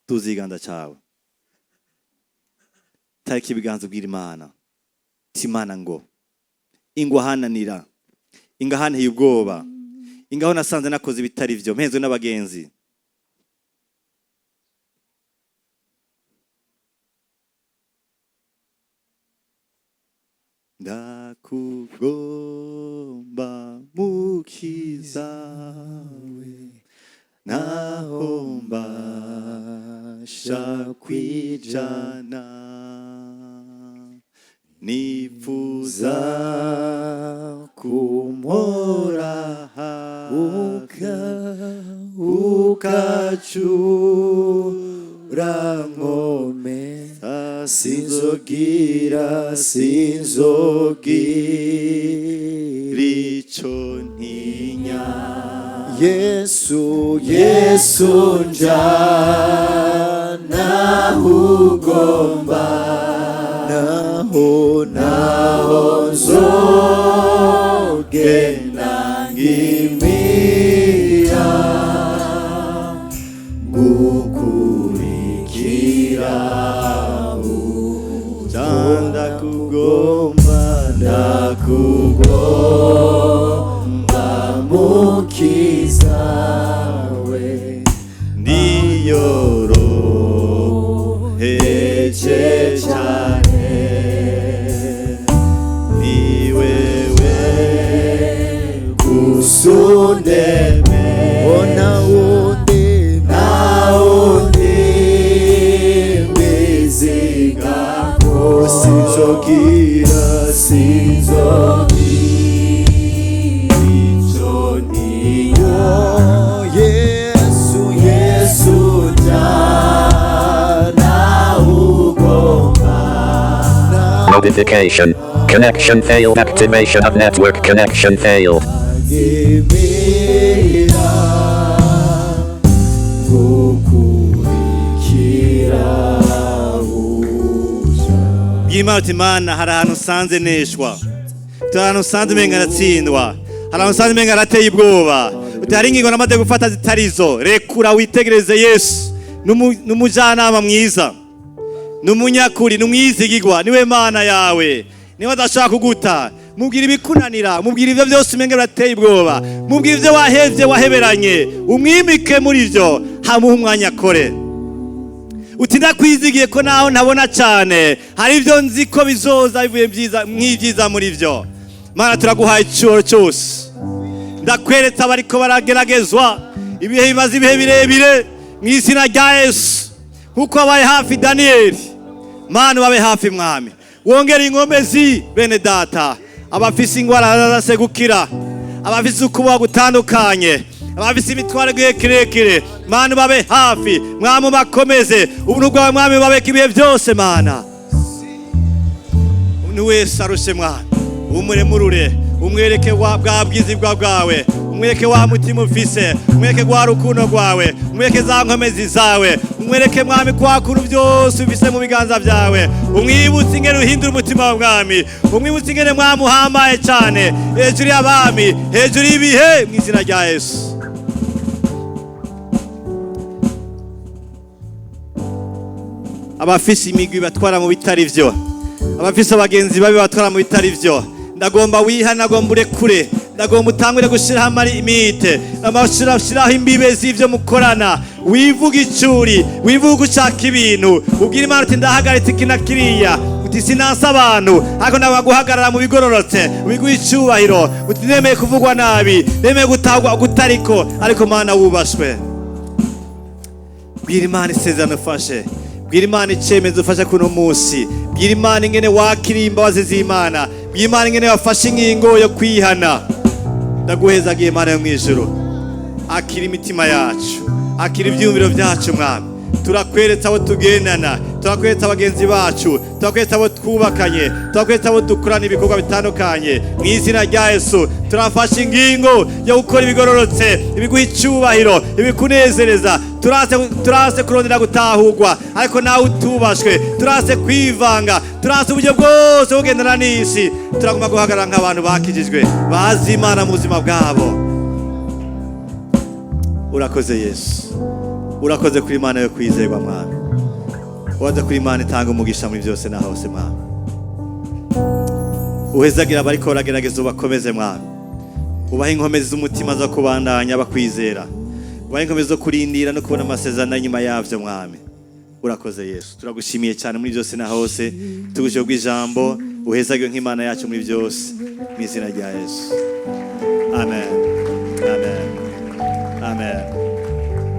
tuzi iganda cyawe. Tariki ibiganza, ubwira Imana ti: "Imana, ngo ingwa ahananira, inga ahanteye ubwoba, ingaho nasanze nakoze ibitari byo, mpenzwe n'abagenzi." Ndakugomba mukiza we, naho mbasha kwijana, nifuza kumpora hafi, ukacura nkome, Sinzogira, sinzogira ico ntinya. Yesu, Yesu, njana ugomba, naho naho nzogenda ngimira gukurikira. Ndakugomba, ndakugomba mukiza we, niyoroheje cyane, ni wewe gusundeme ona wundi, nawundi mizigako, sinzogira, sinzogira ico ntinya. Yesu, Yesu, jana ugomba. Notification. Connection failed. Activation of network connection failed. Ngemera gukurikira uja. Bw'Imana uti: "Imana, hari ahantu usanze neshwa, uti hari ahantu usanze umenga aratsindwa, hari ahantu usanze umenga arateye ubwoba, uti hari ingingo namaze gufata zitarizo." Rekura witegereze Yesu. N'umujyanama mwiza, n'umunyakuri, n'umwizigigwa, niwe Mana yawe, niwe adashaka kuguta. Mubwira ibikunanira, mubwira ibyo byose umenga birateye ubwoba, mubwira ibyo wahevye, waheberanye, umwimike muri byo, hamuha umwanya akore. Uti: "Ndakwizigiye ko naho ntabona cyane, hari ibyo nzi ko bizoza bivuye byiza, mw'ibyiza muri byo." Mana, turaguhaye icyubahiro cyose. Ndakweretse abariko barageragezwa ibihe bimaze ibihe birebire, mu izina rya Yesu. Nkuko wabaye hafi Daniyeli, Mana, babe hafi. Mwami, wongere inkomezi bene data, abafise ingwara zase gukira, abafise ukubaho gutandukanye, abafise imitwaro igihe kirekire. Mana, babe hafi. Mwami, bakomeze ubuntu bwawe. Mwami, babeke ibihe byose. Mana, umuntu wese arushe, Mwana, umuremurure, umwereke wa bwa bwiza bwawe, umwereke wa mutima ufise, umwereke rwa rukundo rwawe, umwereke za nkomezi zawe, umwereke, Mwami, kwa kuntu byose ufise mu biganza byawe. Umwibutse ingene uhindura umutima wa Mwami, umwibutse ingene, Mwami, uhambaye cyane hejuru y'abami, hejuru y'ibihe, mu izina rya Yesu. Abafise imigwi batwara mu bitari byo, abafise abagenzi babi batwara mu bitari byo, ndagomba wiha, ndagomba urekure, ndagomba utangure gushiraho amarimite, amashyiraho imbibe z'ivyo mukorana. Wivuga icuri, wivuga ushaka ibintu, ubwira Imana uti: "Ndahagaritse iki na kiriya." Uti: "Sinansa abantu, ariko ndagomba guhagarara mu bigororotse, biguha icubahiro." Uti: "Nemeye kuvugwa nabi, nemeye gutagwa gutariko, ariko Mana wubashwe." Bwira Imana isezerano ufashe, bwira Imana icyemezo ufashe kuno munsi, bwira Imana ingene wakiriye imbabazi z'Imana, bwira Imana ingene wafashe ingingo yo kwihana. Ndaguhezagiye, Imana yo mu ijuru. Akira imitima yacu, akira ibyiyumviro byacu, Mwami. Turakweretse abo tugendana, turakweretse abagenzi bacu, turakweretse abo twubakanye, turakweretse abo dukorana ibikorwa bitandukanye. Mu izina rya Yesu, turafashe ingingo yo gukora ibigororotse, ibiguha icyubahiro, ibikunezereza. Turase kurondera gutahurwa, ariko nawe utubashwe. Turase kwivanga, turase uburyo bwose bwo kugendana n'isi. Turagomba guhagarara nk'abantu bakijijwe, bazi Imana mu buzima bwabo. Urakoze Yesu, urakoze kuri Imana yo kwizerwa, Mwami. Waza kuri Imana itanga umugisha muri byose na hose. Mwami, uhezagira abariko baragerageza, ubakomeze, Mwami. Ubahe inkomezi z'umutima zo kubandanya bakwizera, ubahe inkomezi zo kurindira no kubona amasezerano inyuma yavyo. Mwami, urakoze. Yesu, turagushimiye cyane muri byose na hose. Tugushyira bw'ijambo, uhezagwe nk'Imana yacu muri byose, mu izina rya Yesu, amen.